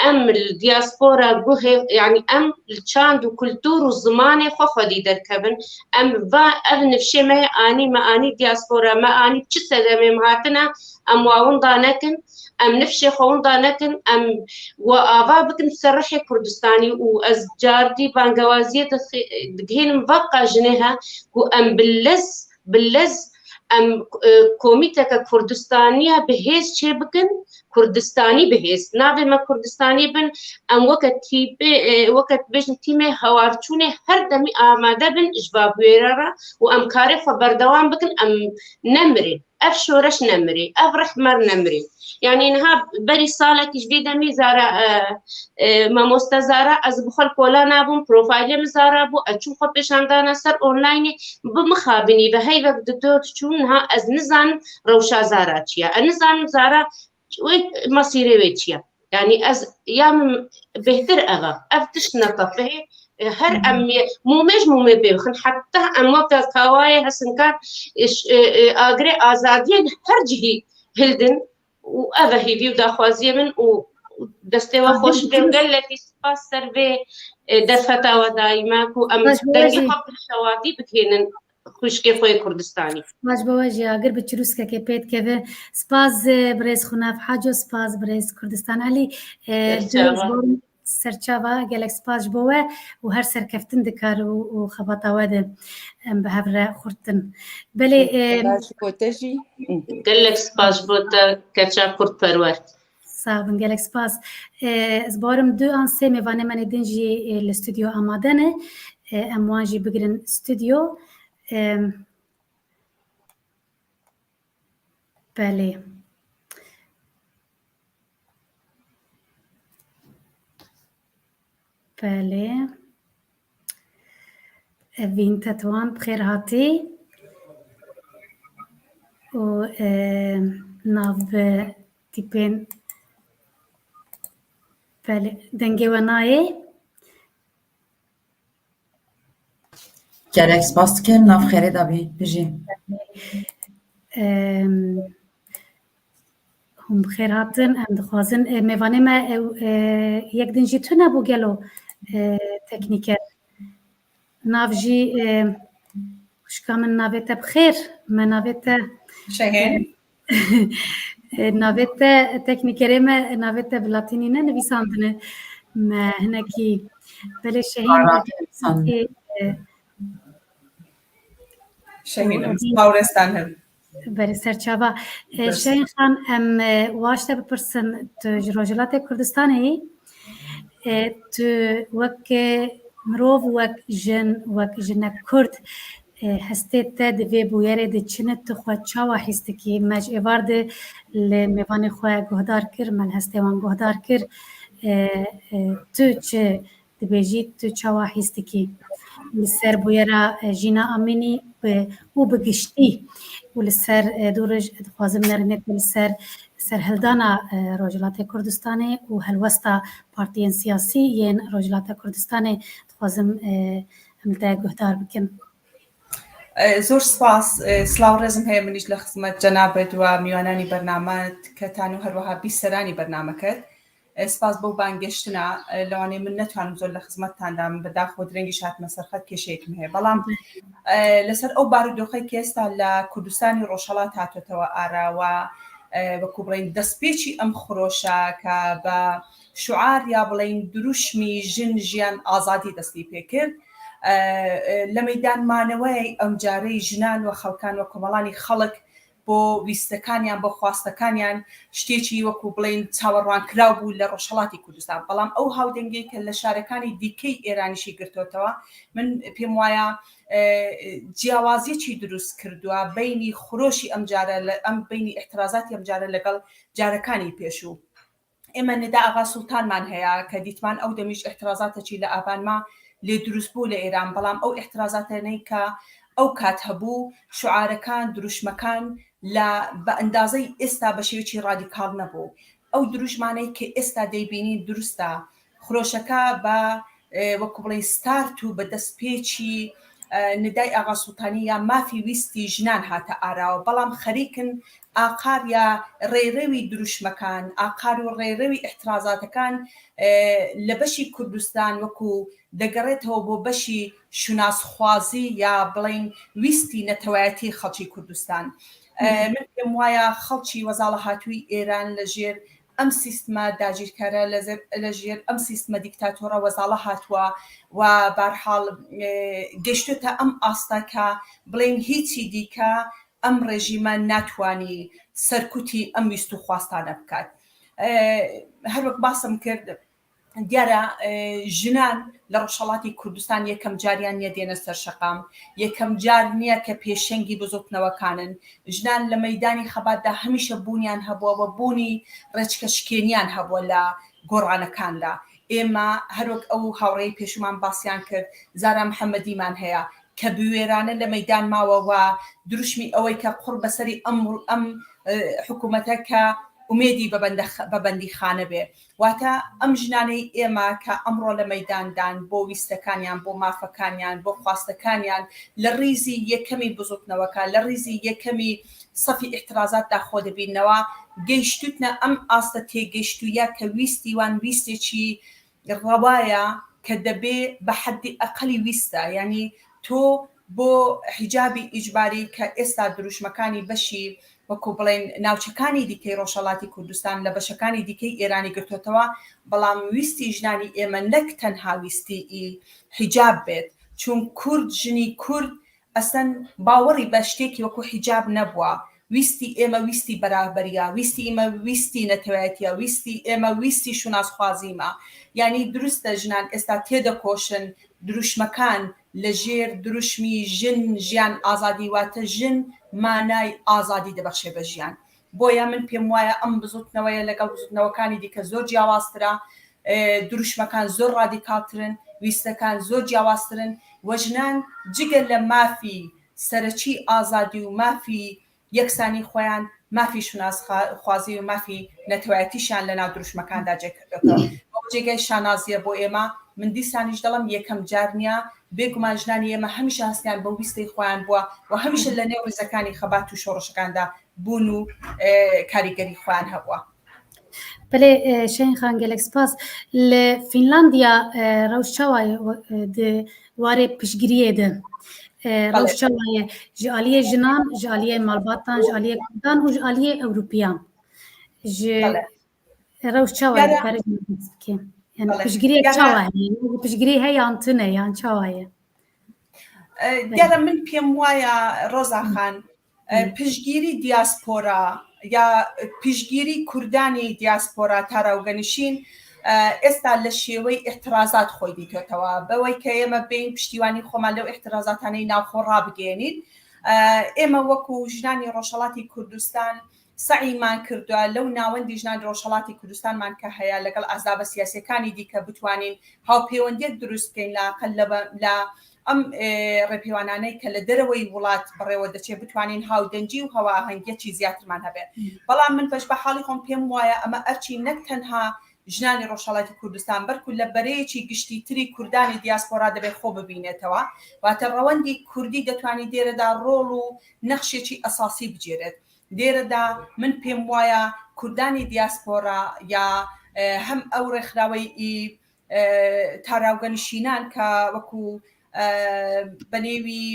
em li diaspora guhê, yanî em li çand û kultur û zimanê xwe xwedî derkevin. Em va ev nifşê me anî, me anî diaspora, me anî çi sedemê me hatine, em wa winda nekin, em nifşê xwe winda nekin, em wa ava bikin ser rihê Kurdistanî û ez cardî bangewaziyê dixi-, digihînim veqa jinê he ku em bi lez, bi lez em, e, komîteke Kurdistaniya bi hêz çê bikin, Kurdistanî bi hêz. Navê me Kurdistanî bin, em weke tîpê, e, weke dibêjin tîmê hewarçûnê her demî amade bin ji va bûyera re û em karê xwe berdewam bikin, em nemirê. Ev şoreş nemirê, ev rih me nemirê. Yanî niha berî salekî ji vê demî Zara, e, e, mamoste Zara, ez bi xwe li kola nabûm, profaylê min Zara bû, ez çûm xwe pêşandana ser onlaynê, bi mixabinî ve heyvek dido diçû, niha ez nizanim rewşa Zara çi ye. Ez nizanim Zara wê, mesîrê wê çi ye. Yanî ez ya min bêhtir ev e. Ev tişt netefihê, e, her em yê mûmê ji mûmê pê bixin. Heta em weke kawayê hesinkar, e, ş-, e, e, agirê azadiyê li her cihî hildin û ev e hêvî û daxwaziyê min û destê we xweş be û gelekî spas ser vê, e, derfeta we dayî me ku em dengê xwe bi şewatî bigihînin xwişkê xwe yê Kurdistanî. Spas bo we jî, agir bi çirûskekê pê dikeve. Spas, e, birêz Xunav Haco, spas birêz Kurdistan Elî. E, serçava. Serçava, gelek spas ji bo we û her serkeftin di kar û, û xebata we de em bi hev re xurtin. Belê, e, spas ji bo te jî. Gelek spas ji bo te, keça kurdperwer. Sax bin, gelek spas. E, ez bawerim du an sê mêvanê me nê din jî, e, li stûdyo amade ne. E, em wan jî bigirin stûdyo. E, belê. Belê. Evîn Tetwan, bi xêr hatî. Û, e, nav bi tîpên, belê, dengê we nayê. Gelek spas dikim, nav xêrê de bî, bijî. Em, hûn bi xêr hatin, em dixwazin, e, mêvanê me, ew, e, yek din jî tune bû gelo, e, teknîker. Nav jî, e, xwişka min navê te bi xêr, me navê te Şehên. E, navê te teknîkerê me, navê te bi latînî ne nivîsandine. Me hinekî belê Şehîn Baran Baran. E, Şehîn, em sağ û restan him. Berê serçava. E, Şehîn Xan, em, e, waş te bipirsin, tu ji Rojhilatê Kurdistanê yî? E, tu wek, e, mirov, wek jin, wek jinek Kurd, e, hestê te di vê bûyerê de çi ne, tu xwe çawa hîs dikî? Me ji êvar de li mêvanê xwe guhdar kir, me li hestê wan guhdar kir. E, e, tu çi dibêjî, tu çawa hîs dikî? Li ser bûyera, e, Jîna Amînî û bi giştî û li ser, e, dû roj dixwazim nerîneke li ser serhildana, e, Rojhilatê Kurdistanê û helwesta partiyên siyasî yên Rojhilata Kurdistanê dixwazim, e, em li te guhdar bikin. E, zor spas. E, silav rêzim heye min jî li xizmet cenabet û miwananî bername ketan û her wiha bîseranî bernameket. E, spas bo bangêştina. E, lewanê min netwanim zor li xizmettan da, min bi dax û direngî şatime ser xet, kêşeyek min heye. Belam, e, li ser ew barûdoxê ke êsta li Kurdistanî Rojhelat hatotewe ara we, e, wekû bileyin destpêçî em xiroşa ke bi şuar ya bileyin dirûşmî jin, jiyan, azadî destî pê kir. E, e, li meydan maneweyê em carê jinan û xelkan û komelanî xelk bo wîstekaniyan, bo xwastekaniyan, ştêkî wekû bileyin çaverwankiraw bû li Rojhelatî Kurdistan. Belam ew hawdengê ke li şarekanî dîkey Êranî jî girtotewe, min pêm waya, e, ciyawaziyekî dirûst kirduwa beynî xiroşî em care, em beynî îhtirazatî em care legel carekanî pêşû. Ême nida Axa Sultanman heye ke dîtman ew demî ji îhtirazatê çî li avan ma lê dirûst bû li Êran, belam ew îhtirazatê ney ke ew kat hebû, şuarekan, dirûşmekan li bi endazey êsta bi şêwekî radîkal nebû. Ew dirûşmaney ke êsta deybînî dirûst e. Xiroşeke bi, e, wekû bileyin start û bi destpêçî, e, nidayê Axa Sultanî ya mafî wîstî jinan hate arawa. Belam xerîk in aqar ya rêrewî dirûşmekan, aqar û rêrewî îhtirazatkan, e, li beşî Kurdistan wekû degeretewe bo beşî şunasxwazî ya bileyin wîstî neteweyetî xelçî Kurdistan. E, min pêm waya xelçî wezala hatûyî Êran li jêr em sîstema dagîrkere, li jêr, li jêr em sîstema dîktatora wezala hatwa û berhal, e, geştote em asta ke bileyin hîçî dîke em rejîme netwanî serkutî em wîst û xwastane bikat. E, her wek basim kir, diyar e, e, jinan li Rojhelatî Kurdistan yekem cariyan niye dêne ser şeqam. Yekem car niye ke pêşengî bizotnewekan in. Jinan li meydanî xebat de hemîşe bûniyan hebûwe we bûnî rêçke şikêniyan hebûwe li goranekan de. Ême her wek ew hawreyê pêşûman basiyan kir, Zara Mihemedîman heye ke bi wêrane li meydan mawe we dirûşmî ew ê ke qur be serî em, em, e, hikûmete ke umêdî be bende-, be bendîxane bê. Wate em jinanê ême ke emro li meydan dan bo wîstekaniyan, bo mafekaniyan, bo xwastekaniyan, li rîzî yekemî bizotneweka, li rîzî yekemî sefî îhtirazat de xwe dibînewa, geyştutne em asta têgeyştûya ke wîstî wan wîstêkî rewa ya ke debê bi heddî eqelî wîst e. Yanî to bo hicabî îcbarî ke êsta dirûşmekanî beşî wekû bileyin navçekanî dîkey Rojhelatî Kurdistan li beşekanî dîkey Êranî girtotewa, belam wîstî jinanî ême nek tenha wîstî î hicab bêt. Çûn Kurd, jinî Kurd, eslen bawerî be ştêkî wekû hicab nebûwa. Wîstî ême wîstî beraberiya, wîstî ême wîstî neteweyetiya, wîstî ême wîstî şunasxwazî me. Yanî dirust e jinan êsta têdekoşin dirûşmekan li jêr dirûşmî jin, jiyan, azadî, wate jin manay azadî dibexşe be jiyan. Boya min pêm waya em bizotneweye legel bizotnewekanî dîke zor ciyawaztir e, e, dirûşmekan zor radîkaltir in, wîstekan zor ciyawaztir in. We jinan cigel li mafî serekî azadî û mafî yeksanî xweyan, mafî şunasxwazî û mafî neteweyetîşan li nav dirûşmekan de cêkirdoto. Ew jêgey şanazî ye bo ême. Min dîsanî jî dilim yekem car niya. Bêguman jinanî ême hemîşe hestiyan bi wîstê xweyan bûwa û hemîşe li nêw rîzekanî xebat û şoreşekan de bûn û, e, karîgerî xweyan hebûwa. Belê, e, Şehîn Xan, gelek spas. Li Fînlandiya, e, rewş çawa ye, e, di warê piştgiriyê de? E, rewş çawa ye ji aliyê jinan, ji aliyê malbatan, ji aliyê kurdan û ji aliyê ewropiyan? Ji, e, rewş çawa ye, dikare ji min behs bike? Yani piştgiriyê çawa heye? Piştgirî heye yan tune, yan çawa ye? E, diyara min pêm waya, Roza Xan, e, piştgirî diaspora ya piştgirî kurdanî diaspora Tara û Genişîn, e, êsta li şêwey îhtirazat xwe dîtotewa. Be wê ke ême bên piştîwanî xwe me lew îhtirazatan ê navxwe rabigênîn. E, ême wekû jinanî Rojhelatî Kurdistan, سەعیمان کردووە لەو ناوەندی ژنانی ڕۆژهەڵاتی کوردستانمان کە هەیە، لەگەڵ ئەحزابە سیاسیەکانی دیکە بتوانین هاوپەیوەندیەک دروست بکەین لە قەل لە بە-، لە ئەم، ئێ، ڕێپێوانانەی کە لە دەرەوەی وڵات بەڕێوە دەچێت، بتوانین هاودەنگی و هەواهەنگیەکی زیاترمان هەبێت. بەڵام من بەش بە حاڵی خۆم پێم وایە ئەمە ئەرچی نەک تەنها ژنانی ڕۆژهەڵاتی کوردستان، بەرکو لە بەرەیەکی گشتی تری کوردانی دیاسپۆرا دەبێت خۆ ببینێتەوە. واتە ڕەوەندی کوردی دەتوانێت دێرەدا ڕۆڵ و نەخشێکی ئەساسی بگێرێت. دێرەدا من پێم وایە کوردانی دیاسپۆرا یا، ئێ، هەم ئەو ڕێکخراوەی ئی، ئێ، تاراوگە نشینان کە وەکو، ئێ، بە نێوی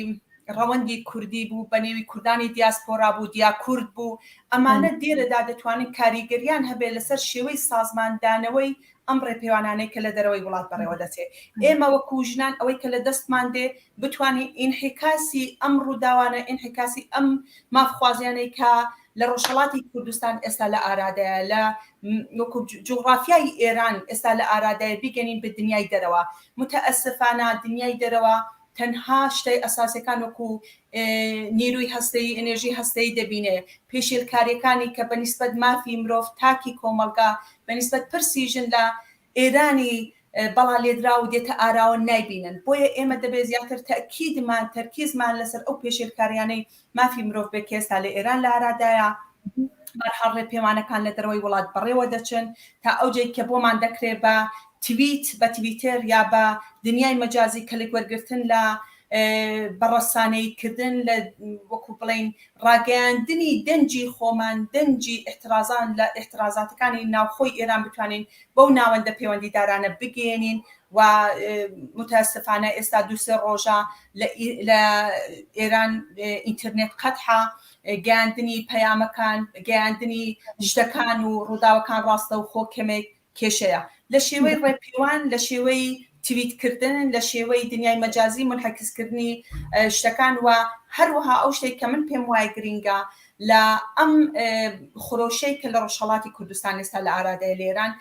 ڕەوەندی کوردی بوو، بە نێوی کوردانی دیاسپۆرا بوو، دیا کورد بوو، ئەمانە دێرەدا دەتوانن کاریگەریان هەبێت لەسەر شێوەی سازماندانەوەی ئەم ڕێپێوانانەی کە لە دەرەوەی وڵات بەڕێوە دەچێت. ئێمە وەکو ژنان ئەوەی کە لە دەستمان دێ بتوانین ئینحیکاسی ئەم ڕووداوانە، ئینحیکاسی ئەم مافخوازیانەی کە لە ڕۆژهەڵاتی کوردستان ئێستا لە ئارادایە، لە، م-، وەکو جو-، جوغرافیای ئێران ئێستا لە ئارادایە، بیگەنین بە دنیای دەرەوە. متەئەسفانە دنیای دەرەوە تەنها شتەی ئەساسیەکان وەکو، ئێ، نیروی هەستەیی، ئێنێرژی هەستەیی دەبینێ. پێشێلکاریەکانی کە بە نیسبەت مافی مرۆڤ تاکی کۆمەڵگا، بە نیسبەت پرسی ژن لە ئێرانی، ئێ، بەڵا لێدراو دێتە ئاراوە نایبینن. بۆیە ئێمە دەبێت زیاتر تەکیدمان، تەرکیزمان لەسەر ئەو پێشێلکاریانەی مافی مرۆڤ بێت کە ئێستا لە ئێران لە ئارادایە. بەرحاڵ ڕێپێوانەکان لە دەرەوەی وڵات بەڕێوە دەچن تا ئەو جێی کە بۆمان دەکرێت بە تویت، بە تویتر یا بە دنیای مەجازی کەلک وەرگرتن لە، ئێ، بەڕەسانەیی کردن لە، وەکو بڵین، ڕاگەیاندنی دەنجی خۆمان، دەنجی ئیحترازان لە ئیحترازاتەکانی ناوخۆی ئێران بتوانین بەو ناوەندە پەیوەندیدارانە بگەیەنین و، ئێ، متاسفانە ئێستا دوو سێ ڕۆژە لە ئی-، لە ئێران، ئێ، ئینترنێت قەتحە، ئێ، گەیاندنی پەیامەکان، گەیاندنی شتەکان و ڕووداوەکان ڕاستەوخۆ کەمێک کێشەیە. لە شێوەی ڕێپێوان، لە شێوەی تویتکردن، لە شێوەی دنیای مەجازی منحەکیزکردنی، ئێ، شتەکان و هەروەها ئەو شتێک کە من پێم وایە گرینگە لە ئەم، ئێ، خرۆشەی کە لە ڕۆژهەڵاتی کوردستان ئێستا لە ئارادایە لە ئێران،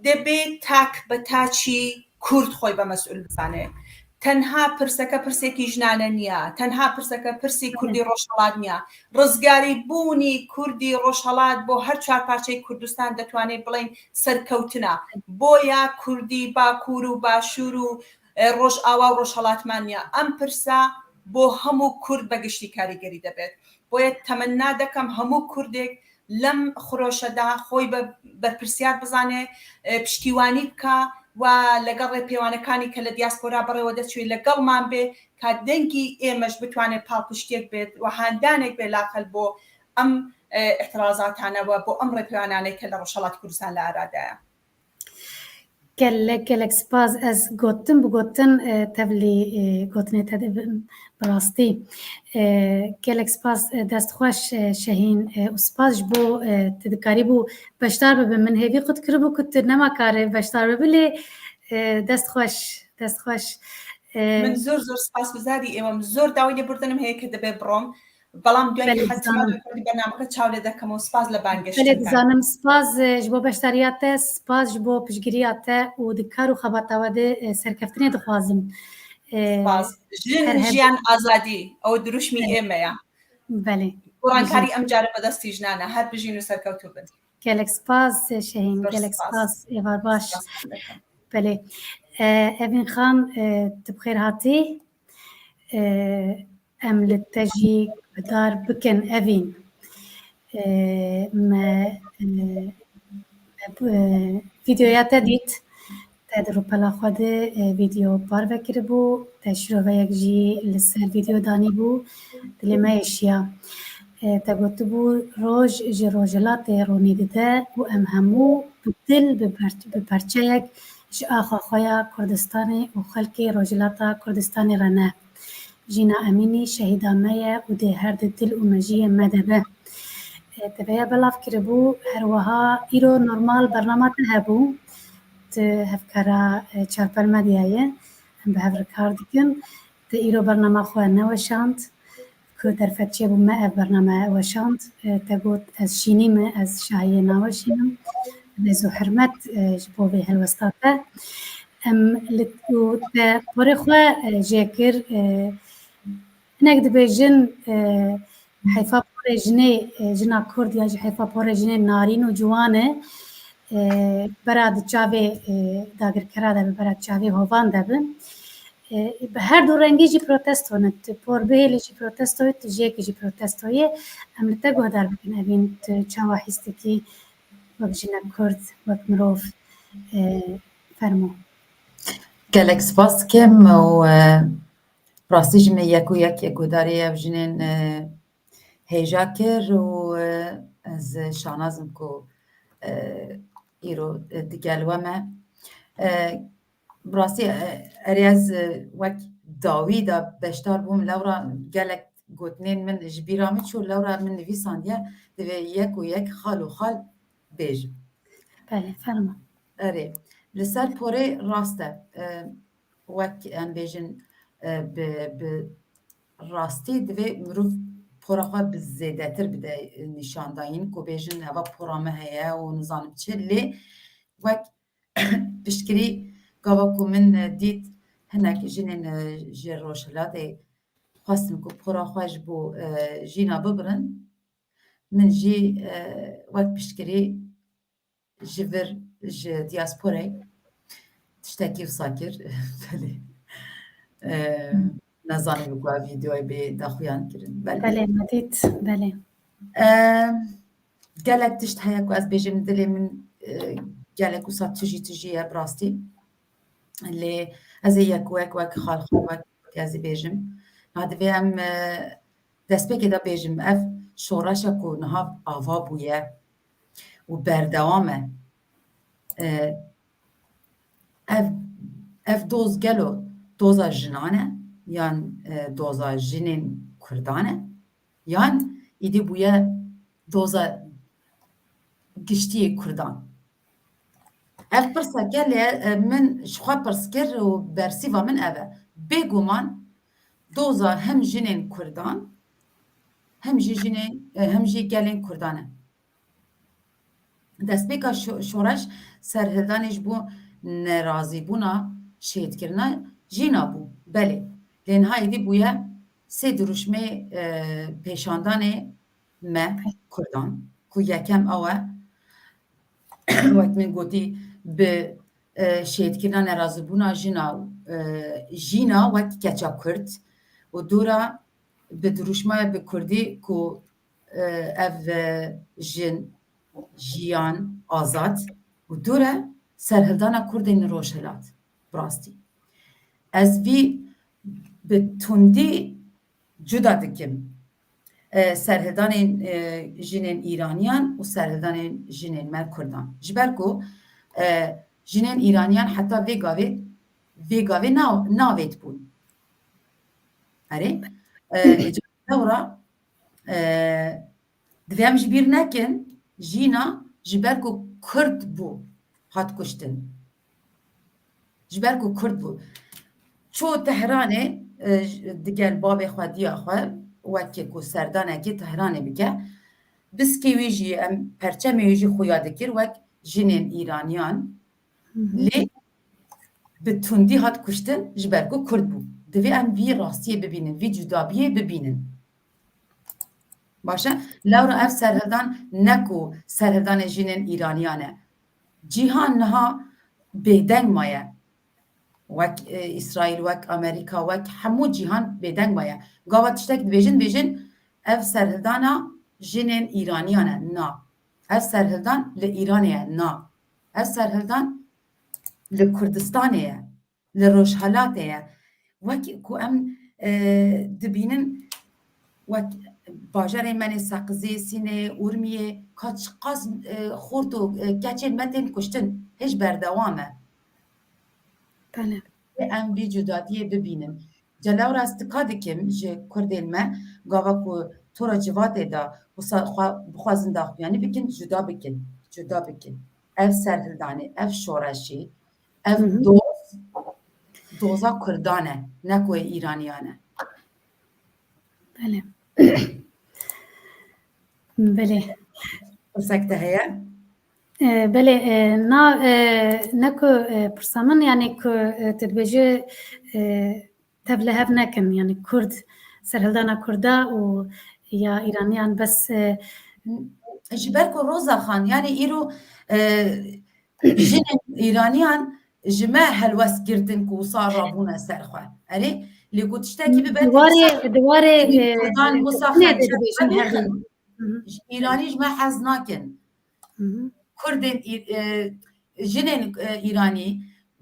دەبێت تاک بە تاکی کورد خۆی بە مەسئول بزانێ. تەنها پرسەکە پرسێکی ژنانە نییە، تەنها پرسەکە پرسی کوردی ڕۆژهەڵات نییە. ڕزگاری بوونی کوردی ڕۆژهەڵات بۆ هەر چوار پارچەی کوردستان دەتوانێت بڵێن سەرکەوتنە. بۆیە کوردی باکوور و باشوور و، ئێ، ڕۆژئاوا و ڕۆژهەڵاتمان نییە. ئەم پرسە بۆ هەموو کورد بە گشتی کاریگەری دەبێت. بۆیە تەمەنا دەکەم هەموو کوردێک لەم خرۆشەدا خۆی بە بەرپرسیار بزانێ، ئێ، پشتیوانی بکا و لەگەڵ ڕێپێوانەکانی کە لە دیاسپۆرا بەڕێوە دەچوێ لەگەڵمان بێ، کا دەنگی ئێمەش بتوانێت پاڵپشتیەک بێت و هاندانێک بێ لاقل بۆ ئەم، ئێ، ئیحترازاتانە و بۆ ئەم ڕێپێوانانەی کە لە ڕۆژهەڵاتی کوردستان لە ئارادایە. Gelek, gelek spas. Ez gotin bi gotin, e, tevlî, e, gotinê te de bim, bi rastî. E, gelek spas, e, dest xweş, e, Şehîn, e, û spas ji bo, e, tu dikarîbû beşdar bibî. Min hêvî xwe dikiribû ku tu nema karê beşdar bibî lê, e, dest xweş, dest xweş. E, Min zor zor spas bizarî êwem zor dawî lê burdinim heye ke dibe birom. بەڵام دوای حەتما بە کوردی بەرنامەکە چاو لێ دەکەم و سپاس لە بانگێشتنتان. Belê dizanim, spas, e, ji bo beşdariya te, spas ji bo piştgiriya te û di kar û xebata we de, e, serkeftinê dixwazim. E, spas. Jin, jiyan, azadî, ew dirûşmî ême ya. Belê. Gorankarî em care bi destî jinan e. Her bijîn û serkewtû bin. Gelek spas, e, Şehîn, gelek spas. Êvar baş. Belê. E, Evîn Xan, e, tu bi xêr hatî. E, em li te jî guhdar bikin Evîn. E, me, e, me, e, vîdeoya te dît. Te di rûpela xwe de, e, vîdeo parve kiribû. Te şiroveyek jî li ser vîdeo danîbû. Dilê me êşiya. E, te gotibû, roj ji rojhilatê ronî dide û em hemû bi dil, bi per-, bi perçeyek ji axa xwe ya Kurdistanê û xelkê Rojhilata Kurdistanê re ne. Jîna Emînî şehîda me ye û dê her di dil û mejiyê me de be. E, te vêya belav kiribû, her wiha îro normal bernama te hebû. Ti hevkara, e, Çarpel Medyayê, em bi hev re kar dikin. Te îro bernama xwe neweşand, ku derfet çêbû me ev bername weşand. E, te got, ez şînî me, ez şahiyê naweşînim. Rêz û hurmet, e, ji bo vê helwesta te. Em li, û te porê xwe, e, jê kir, e, hinek dibêjin, e, heyfa porê jinê, e, jina Kurd ya jî heyfa porê jinê narîn û ciwan e. E, bera di çavê, e, dagirkera de bi, bera çavê hovan de bi. E, bi her du rengî jî protesto ne. Tu por bihêlî jî protesto ye, tu jêkî jî protesto ye. Em li te guhdar bikin evîn tu çawa hîs dikî wek jinek Kurd, wek mirov, e, fermo. Gelek spas dikim û, e, rastî ji me yek û yek guhdarê ev jinên, e, hêja kir û, e, ez şanaz im ku, e, îro, e, digel we me. E, bi rastî, e, erê ez, e, wek dawî de beşdar bûm, lewra gelek gotinên min ji bîra min çû, lewra min nivîsandiye, divê yek û yek, xal û xal bêjim. Belê, fermo. Erê, li ser porê rast e. E, wek em bêjin, e, bi, bi rastî divê mirov pora xwe bi zêdetir bide, e, nîşandayîn, ku bêjin eva pora me heye û nizanim çi. Lê wek piştgirî gava ku min, e, dît hinek jinên, e, ji Rojhilatê xwestin ku pora xwe ji bo, e, jîna bibirin, min jî, e, wek piştgirî ji vir, ji diasporayê tiştekî wisa kir. Belê. E, nezanim ku ev vîdeoyê bê daxuyan kirin. Belê. Belê, me dît, belê. E, gelek tişt heye ku ez bêjim dilê min, e, gelek wisa tijî tijî ye bi rastî. Lê ez ê yek wek, wek xal xal wek ez ê bêjim. Na divê em, e, destpêkê de bêjim, ev şoreşa ku niha ava bûye û berdewam e. E, ev, ev doz gelo doza jinan e, yan, e, doza jinên Kurdan e, yan îdî bûye doza giştiyê Kurdan? Ev pirseke lê, e, min ji xwe pirs kir û bersîva min ev e. Bêguman doza hem jinên Kurdan, hem jî jinên, e, hem jî gelên Kurdan e. Destpêka şo-, şoreş serhildanê ji bo nerazîbûna şehîdkirina jîna bû. Belê. Lê niha êdî bûye sê dirûşmê, e, pêşandanê me Kurdan, ku yekem ew e, wek min gotî, bi, e, şehîdkirina nerazîbûna jina, e, jîna wek keça Kurd û dora bi dirûşmaya bi Kurdî ku, e, ev, e, jin, jiyan, azad û dora serhildana Kurdên Rojhilat. Bi rastî. Ez vî bi tundî cuda dikim. E, serhildanên, e, jinên Îraniyan û serhildanên jinên me Kurdan. Ji ber ku, e, jinên Îraniyan heta vê gavê, vê gavê nav-, navêt bûn. Erê? E, lewra, e, divê em ji bîr nekin, jîna ji ber ku Kurd bû, hat kuştin. Ji ber ku Kurd bû. Çû Tehranê, e, digel babê xwe, diya xwe, wekî ku serdanekî Tehranê bike, biskê wî jî, em perçemê wî jî xuya dikir wek jinên Îraniyan. Hı hı. Lê bi tundî hat kuştin ji ber ku Kurd bû. Divê em vî rastiyê bibînin, vî cudabiyê bibînin. Baş e? Lewra ev serhildan ne ku serhildanê jinên Îraniyan e. Cîhan niha bêdeng maye. Wek, e, Îsraîl, wek Amerîka, wek hemû cîhan bêdeng maye. Gava tiştek dibêjin, dibêjin ev serhildana jinên Îraniyan e. Na. Ev serhildan li Îranê ye. Na. Ev serhildan li Kurdistanê ye. Li Rojhelatê ye. Wek ku em, e, dibînin, wek bajarê me nê Seqizê, Sînê, Urmiyê, ka çiqas, e, xort û, e, keçên me tên kuştin, hêj berdewam e. Belê. Em vî cudadiyê bibînin. Celal, ez tika dikim ji Kurdên me, gava ku tora civatê de wisa xwe bixwazin daxuyanî bikin, cuda bikin, cuda bikin. Ev serhildanê, ev şoreşî, ev Hı hı. doz, doza Kurdan e, ne ku ê Îraniyan e. Belê. Belê. Pirsek te heye? E, belê, e, na, e, ne ku, e, pirsa min, yani ku, e, tu dibêjî, e, tev li hev nekin, yani Kurd, serhildana Kurda û, ya Îraniyan bes, e, Ji ber ku Roza Xan, yani îro, e, jinên Îraniyan ji me helwest girtin ku wisa rabûne ser xwe. Erê, lê ku tiştekî bibe di warê, di warê, e, Kurdan wisa Kurdinê de xerçe dibêjin her xwe Hı hı. Ji Îranî ji me hez nakin. Hı hı. Kurdên Î-, e, jinên, e, Îranî,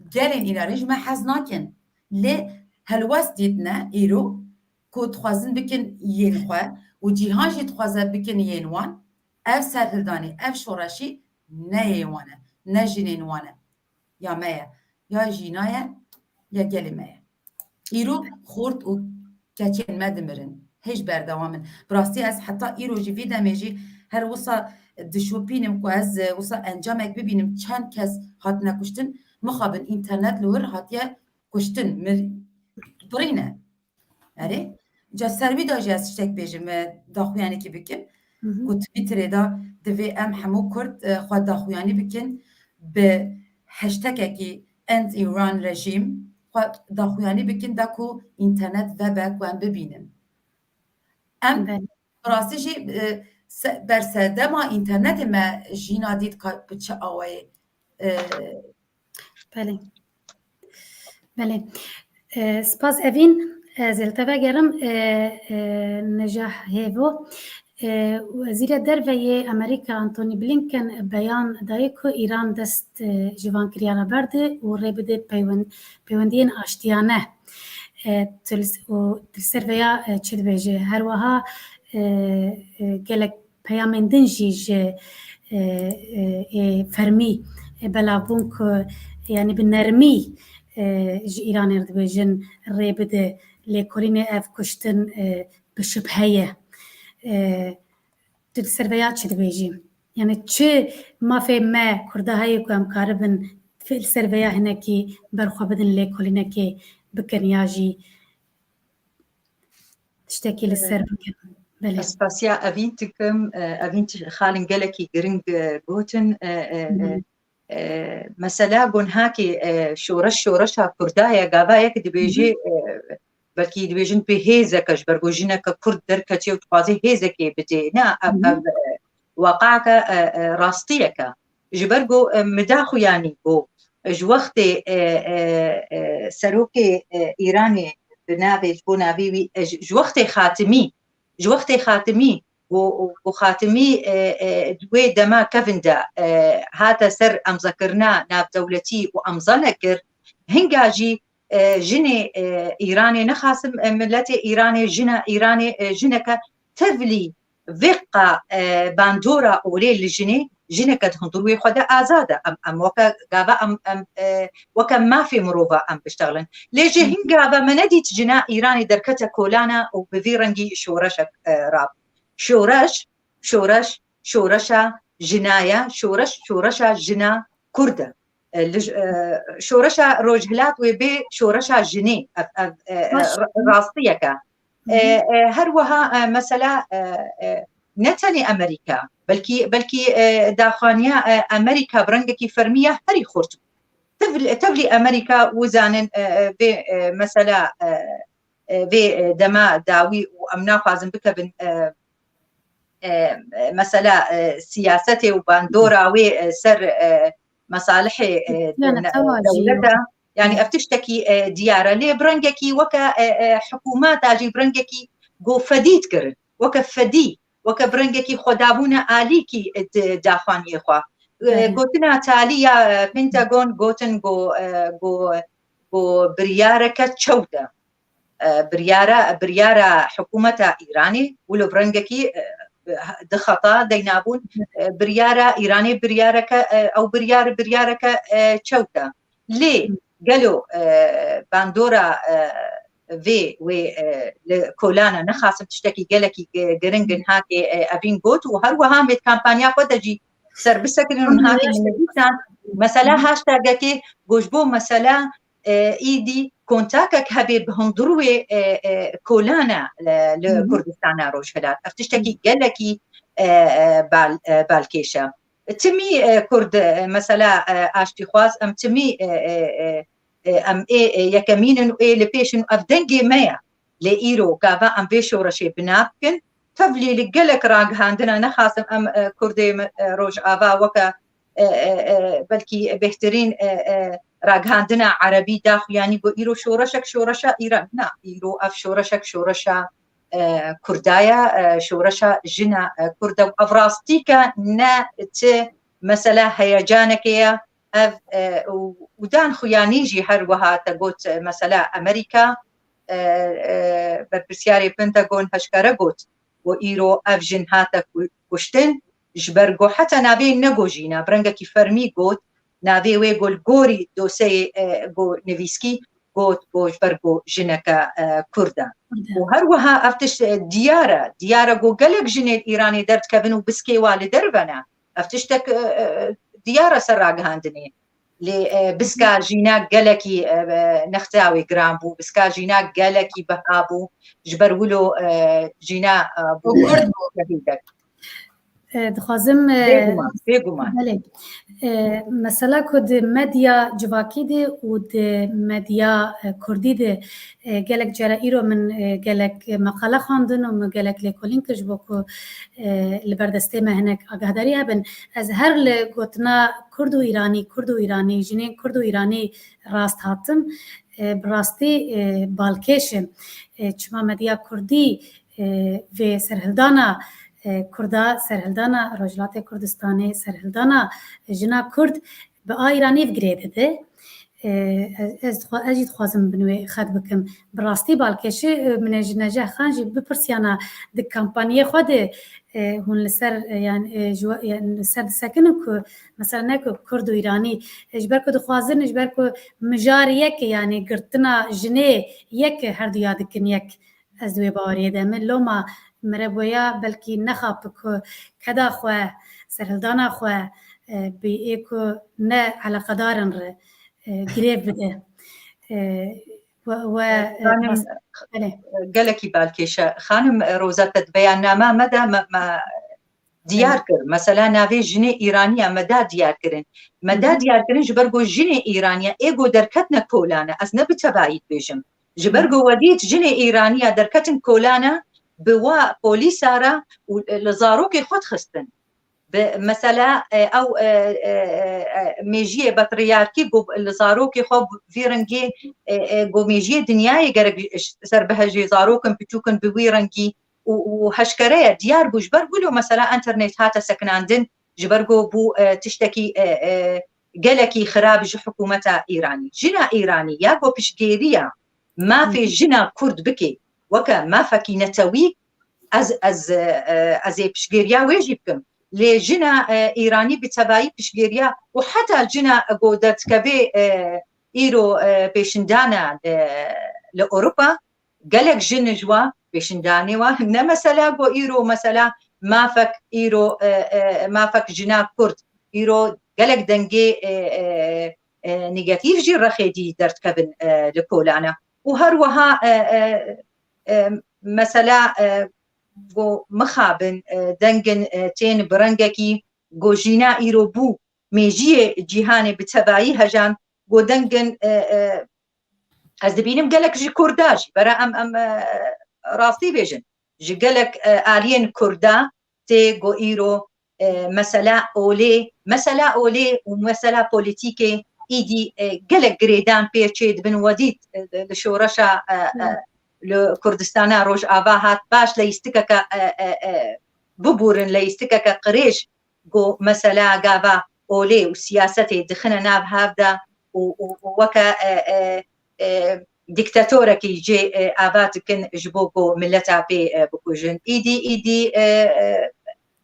gelên Îranî ji me hez nakin. Lê helwest dîtine îro ku dixwazin bikin yên xwe û cîhan jî dixwaze bikin yên wan, ev serhildanê, ev şoreşî ne yê wan e, ne jinên wan e. Ya me ye, ya jîna ye, ya gelê me ye. Îro xort û keçên me dimirin. Hêj berdewam in. Bi rastî ez heta îro jî vî demê jî her wisa dişopînim ku ez, e, wisa encamek bibînim çend kes hatine kuştin. Mixabin înternet li wir hatiye kuştin. Mir birîne. Erê. Ca ser wî de jî ez tiştek bêjim, e, daxuyanekî bikim. Hı hı. Ku Twitterê de divê em hemû Kurd, e, xwe daxuyanî bikin bi hashtagekî End Iran Regime, xwe daxuyanî bikin da ku înternet vebe ku em bibînin. Em Belê. Bi rastî jî, e, se-, berserdema înternetê me jîna dît ka bi çi awayê, e, Belê. Belê. E, spas Evîn. Ez ê li te vegerim, e, e, Necah Hêvo. E, Wezîrê Derve yê Amerîka Antony Blinken beyan daye ku Îran dest, e, ji van kiryana berde û rê bide peywend-, peywendiyên aştiyane. E, tu li s-, û tu li ser vêya, e, çi dibêje? Her wiha, e, e, gelek peyamên din jî ji, e, e, ê fermî, e, belav bûn ku, yanî bi nermî, e, ji Îranê re dibêjin rê bide lêkolînê, ev kuştin, e, bi şibhe ye. E, tu li ser vêya çi dibêjî? Yanî çi mafê me Kurda heye ku em karibin li ser vêya hinekî ber xwe bidin lêkolînekê bikin ya jî tiştekî li ser bikin. Belê. Ez spasiya Evîn dikim. E, Evîn ti-, xalên gelekî giring, e, gotin. E, e, e, Hı hı. e, mesela gonhakê, e, şoreş, şoreşa Kurda ye, gava yek dibêjî, Hı hı. e, belkî dibêjin pê hêzeke ji ber ku jineke Kurd derketiye û dixwaze hêzekê bidê. Ne, ev, Hı hı. ev, e, waqaka, e, e, rastiyeke. Ji ber ku, e, min daxuyanî ku ji wextê, e, e, e, serokê, e, Îranê bi navê, ji bo navê wî, e, ji, ji wextê Xatimî, ji wextê Xatimî, ku, ku Xatimî, e, e, di wê dema kevin de, e, hate ser emzekirina navdewletî û emze nekir, hinga jî, e, jinê, e, Îranê, nexasim, e, miletê Îranê, jina Îranê, e, jineke tevlî vê qa, e, bandora olê li jinê, jineke di hundir wê xwe de azad e. Em, em weke gava em, em, e, weke mafê mirova em biştexilin. Lê ji Hı. hin gava me nedît jina Îranê derkete kolana û bi vî rengî şoreşek, e, rab. Şoreş, şoreş, şoreşa jina ye, şoreş, şoreşa jina Kurd e. E, li j-, e, şoreşa Rojhilat wê bê şoreşa jinê, ev, ev, e, e, Baş. ra-, rastiyeke. E, Hı hı. e, her wiha, e, mesela, e, e, ne tenê Amerîka, belkî, belkî, e, daxwaniya, e, Amerîka bi rengekî fermî ya herî xurt bû. Tev-, tevlî Amerîka wizanin, e, e, vê, e, mesela, e, e, vê, e, dema dawî û em naxwazin bikevin, e, e, e, mesela, e, siyasetê û bandora wê, e, ser, e, mesalihê, e, Yanî dew-, ne-, tewajî dewleta, yok. Yani, Hı. ev tiştekî, e, diyar e. Lê bi rengekî weke, e, e, hikûmeta jî bi rengekî go fedî dikirin. Weke fedî, weke bi rengekî xwedabûne alîkî, e, di daxwaniyê xwe. E, Evet. gotina talî ya, e, Pentagon gotin go, e, go, go biryareke çewt e. E, biryara, biryara hikûmeta Îranê wilo bi rengekî, e, di xeta deynabûn, e, biryara Îranê biryareke, e, ew biryar, biryareke, e, çewt e. Lê gelo, e, bandora, e, vê wê, e, li kolana nexasim tiştekî gelekî gi-, giring in hakê, e, Evîn got û her wiha mêt kampanya xwe de jî ser bisekinin û Hı hı. hakê min nivîsan mesela hashtagekê go ji bo mesela, e, îdî kontakek hebe bi hundir wê, e, e, kolana li, li Hı hı. Kurdistana Rojhilat. Ev tiştekî gelekî, e, e, bal-, e, balkêş e. Timî, e, Kurd, e, mesela, e, aştîxwaz, em timî, e, e, e, e, em ê, e, yekemîn in û ê li pêş in û ev dengê me ye. Lê îro gava em vê şoreşê bina bikin, tevlî li gelek ragihandina, nexasim em, e, Kurdê me, e, Rojava weke, e, e, e, belkî bêhtirîn, e, e, ragihandina erebî daxuyanî ku îro şoreşek şoreşa Îran. Na, îro ev şoreşek şoreşa, e, Kurda ye, e, şoreşa jina, e, Kurda. Ev rastî ke ne ti mesela heyecaneke ye, ev, e, û, û dan xuyanî jî her wiha te got, e, mesela Amerîka, e, e, berpirsiyarê Pentagon heşkere got, got îro ev jin hate ku-, kuştin, ji ber ku heta navê negojîna, bi rengekî fermî got, navê wê got li gorî dosyeyê, e, got nivîskî, got, got ji ber ku jineke, e, Kurd e. Kurd e. Û her wiha ev tişt, e, diyar e, diyar e ku gelek jinê li Îranê derdikevin û biskê wa li derve ne. Ev tiştek, e, e, diyar e ser ragihandinê. Lê, e, biska jîna gelekî, e, e, nexta wê giran bû, biska jîna gelekî biha bû, ji ber wilo, e, jîna, e, bû Û Kurd bû. şehîdek. E, dixwazim, e, Bêguman, bêguman. Belê. E, mesela ku di medya civakî de û di medya, e, kurdî de, e, gelek cara îro min, e, gelek meqale xwendin û min gelek lêkolîn kir ji bo ku, e, li ber destê me hinek agahdarî hebin. Ez her li gotina Kurd û Îranî, Kurd û Îranî, jinên Kurd û Îranî rast hatim. E, bi rastî, e, balkêş e. E, çima medya kurdî, e, vê serhildana, e, Kurda, serhildana Rojhilatê Kurdistanê, serhildana jina Kurd bi a Îranî girê dide. E, ez, ez dixwa-, ez jî dixwazim bin wê xet bikim. Bi rastî balkêşî, e, min ê ji Neceh Xan jî bipirsiyana di kampanyê xwe de, e, hûn li ser, e, yan, e, ji we, yan li ser disekinin ku mesela ne ku Kurd û Îranî, e, ji ber ku dixwazin, ji ber ku mijar yek e, yanî girtina jinê yek e, her duya dikin yek. Ez di wê baweriyê de me. Loma mere boya belkî nexape ku keda xwe, serhildana xwe, e, bi ê ku ne eleqedar in re, e, girêv bide. E, we, we, e, Xanim, bas-, belê. Gelekî balkêş e. Xanim Roza, te di beyannama me de me, me diyar Belê. kir. Mesela navê jinê Îraniya me da diyar kirin. Me Hı da hı. diyar kirin ji ber ku jinê Îraniya ê ku derketine kolane. Ez ne bi tevayî dibêjim. Ji ber Hı. ku we dît jinê Îraniya derketin kolane, bi wa polîsa re û li zarokê xwe dixistin. Bi mesela, e, ew, e, e, e, mêjiyê patriyarkî ku li zarokê xwe vî rengî, e, e, ku mêjiyê dinyayê gerek ser bihejê, zarokin piçûkin bi wî rengî û, û heşkere ye, diyar bû. Ji ber wilo mesela enternet hate sekinandin, ji ber ku bû, e, tiştekî, e, e, gelekî xirab ji hikûmeta Îranî. Jina Îranî ya ku piştgêriya mafê Hı. jina Kurd bike, weke mafekî netewî, ez, ez, e, ez ê piştgêriya wê jî bikim. Lê jina, e, Îranî bi tevayî piştgêriya û heta jina ku derdikeve, e, îro, e, pêşindana, e, li Ewropa, gelek jin ji wa pêşindanê wa, ne mesela ku îro mesela mafek îro, e, e, mafek jina Kurd, îro gelek dengê, e, e, e, negatîf jî rexê dî derdikevin, e, li kolana. Û her wiha, e, e, e, mesela, e, ku mixabin, e, dengin, e, tên bi rengekî ku jîna îro bû mêjiyê cîhanê bi tevayî hejan, ku dengin, e, e, ez dibînim gelek ji Kurda jî, bera em, em, e, rastî bêjin. Ji gelek, e, aliyên Kurda tê ku îro, e, mesela olê, mesela olê û mesela polîtîkê îdî, e, gelek girêdan pê çê dibin. We dît, e, li şoreşa, e, e, Hı. li Kurdistana Rojava hat baş leyîstikeke, e, e, e, bibûrin, leyîstikeke qirêj ku mesela gava olê û siyasetê dixine nav hev de û, û, û weke, e, e, e, dîktatorekî jê, e, ava dikin ji bo ku mileta pê, e, bikujin. Îdî, îdî, e, e,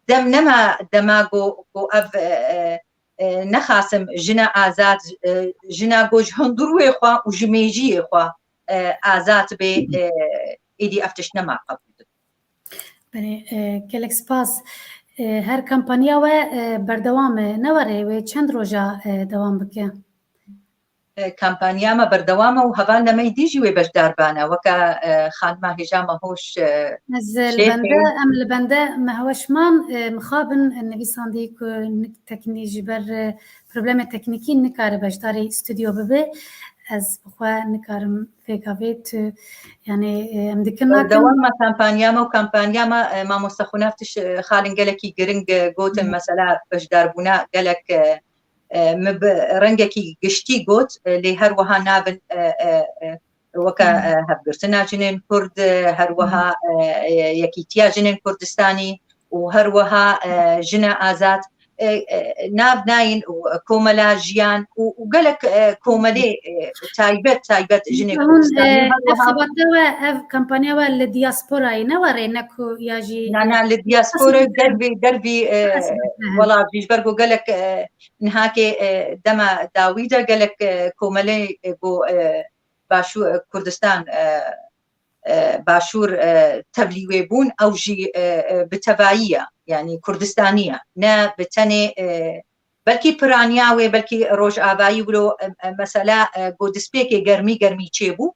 dem nema dema ku, ku ev, e, e, e, nexasim jina azad, e, jina ku ji hundirûyê xwe û ji mêjiyê xwe, e, azad bê, e, îdî ev tişt nema qebûl dikin. Belê, e, gelek spas. E, her kampanya we, e, berdewam e, ne were wê çend roja, e, dewam bike? E, kampanya me berdewam e û hevalna me yî dî jî wê beşdar bane. Weke, e, xanima hêja me hoş, e, Ez, e, li şêf bende, e. Em li bende me heweş man, e, mixabin, e, nivîsandî ku nik-, teknî ji ber, e, problemê teknîkî nikare beşdarî stûdyo bibe. ez bi xwe nikarim vê gavê tu, yani, e, em dikin nakin. Berdewama kampanya me û kampanya me, e, mamoste Xunaf tiş, e, xalin gelekî giring, e, gotin, mesela beşdarbûna gelek, e, e, min bi rengekî giştî got, e, lê her wiha navin, e, e, e, weke, e, hevgirtina jinên Kurd, e, her wiha, e, e, yekîtiya jinên Kurdistanî û her wiha, e, jina azad, e, e, nav nayîn û komela jiyan û, û gelek, e, komelê, e, taybet, taybet jinê Kurdistanî. Hûn, e, her ev wiha xebata we, ev kampanya we li diasporayê ne werê, ne ku ya jî, na, na, li diasporayê dervî, dervî, e, wela ji ber ku gelek, e, nihakê, e, dema dawî de gelek, e, komelê, e, ku, e, Başû-, Kurdistan, e, e, Başûr, e, tevlî wê bûn, ew jî, e, e, bi tevayî ye, yanî Kurdistanî ye. Ne bi tenê, e, belkî piraniya wê, belkî rojavayî wilo, e, e, mesela, e, ku destpêkê germî, germî çêbû,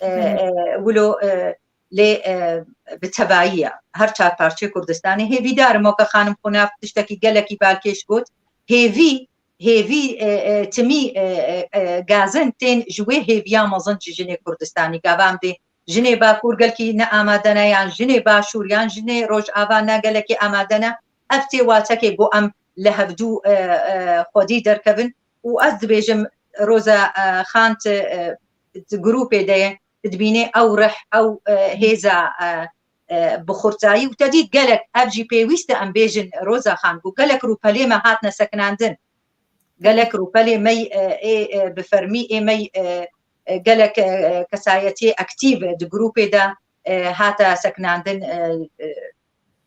e, e, wilo, e, lê, e, bi tevayî ye. Her çar parçeyê Kurdistanê hêvîdar im, weke xanim Xunaf tiştekî gelekî balkêş got, hêvî hêvî, e, e, timî, e, e, e, gazin tên ji wê hêviya mezin ji jinê Kurdistanî. Gava em dê jinê Bakur gelkî ne amade ne, yan jinê Başûr, yan jinê Rojava ne gelekî amade ne. Ev tê watekê ku em li hevdû, e, e, xwedî derkevin û ez dibêjim Roza, e, Xan ti, e, di grûpê de ye, dibînê ew rih, ew, e, hêza, e, e, bi xurtayî û te dî gelek, ev jî pêwîst e em bêjin, Roza Xan, ku gelek rûpelê me hatine sekinandin. Gelek rûpelê me, e, ê, e, bi fermî ê me, e, e, gelek, e, e, kesayetiyê aktîv di grûpê de, e, hate sekinandin, e, e,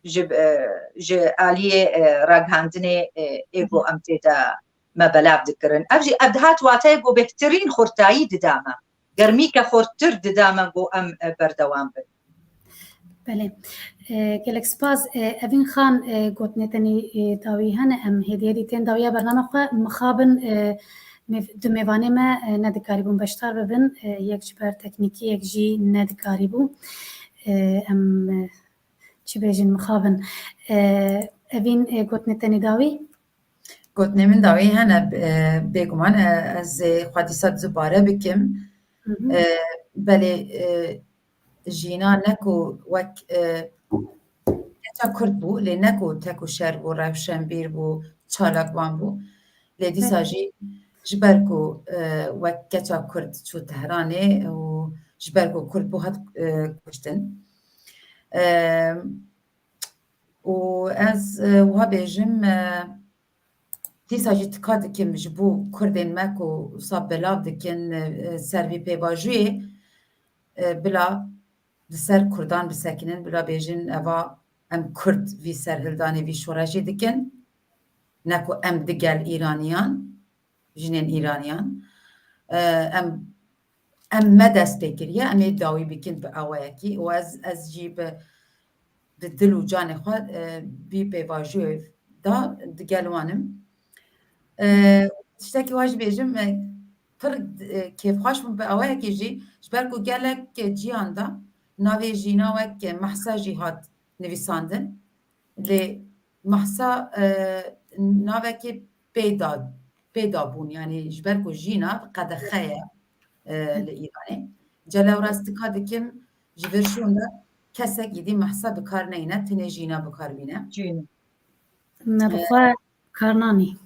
ji, e, ji aliyê, e, ragihandinê, e, ê ku em tê de me belav dikirin. Ev jî, ev dihat wateyê ku bêhtirîn xurtayî dida me. Germîke xurttir dida me ku em, e, berdewam bin. Belê. E, gelek spas. E, Evîn Xan, e, gotinê tenî, e, dawî hene, em hêdî hêdî tên dawiya bername xwe mixabin, e, mêv-, du mêvanê me, e, nedikarîbûn beşdar bibin. E, yek ji ber teknîkî, yek jî nedikarîbû. E, em, e, çi bêjin, mixabin. E, Evîn, e, gotinê tenî dawî? Gotinê min dawî hene, e, bêguman, e, ez ê xwe dîsa dubare bikim. Hı hı. E, belê, e, Jîna ne ku wek, e, keça Kurd bû, lê ne ku tek û şer bû, rewşenbîr bû, çalakvan bû. Lê dîsa jî ji ber ku, e, wek keça Kurd çû Tehranê û ji ber ku Kurd bû hat, e, kuştin. E, û ez, e, wiha bêjim, e, dîsa jî tika dikim ji bo Kurdên me ku wisa belav dikin, e, ser vî pêvajoyê, e, bila di ser Kurdan bisekinin, bila bêjin eva em Kurd vî serhildanê, vî şoreşê dikin, ne ku em digel Îraniyan, jinên Îraniyan, e, em, em me dest pê kiriye, em ê dawî bikin bi awayekî û ez, ez jî bi, bi dil û canê xwe, e, vî pêvajoyê da digel wan im. E, tiştekî wa jî bêjim, e, pir, e, kêfxweş bûm bi awayekî jî, ji ber ku gelek, e, ciyan da navê jîna wek, e, Mehsa jî hat nivîsandin. Lê Mehsa, e, navekî pê da, pê da bûn, yanî ji ber ku jîna qedexe ye, e, li Îranê. Celewrastika dikim ji vir şûn de kesek îdî Mehsa bi kar neyne, tenê jîna bi kar bîne. Jîna. Me bi xwe kar nanî.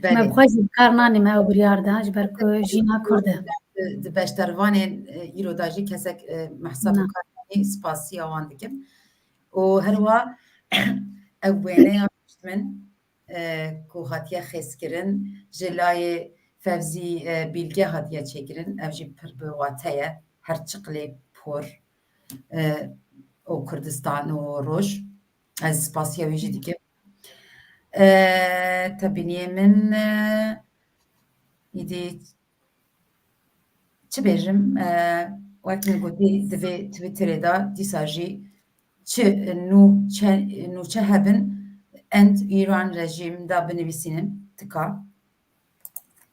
Me bi xwe jî bi kar nanî, me ew biryar da, ji ber ku jîna Kurd e. Di, di beşdarvanên, e, îro da jî kesek, e, Mehsa bi kar nanî, spasiya wan dikim. Û herwa ev wêneya min, e, ku hatiye xêzkirin, ji layê Fevzî, e, Bîlge hatiye çêkirin. Ev jî pir bi wate ye. Her çiqlê por, e, û Kurdistan û roj. Ez spasiya wî jî dikim. E, tebîniyê min, e, îdî çi bêjim, e, wek min gotî, di vê Twitterê de dîsa jî çi nû çe-, nûçe hebin, end Îran rejîm de binivîsînin, tika.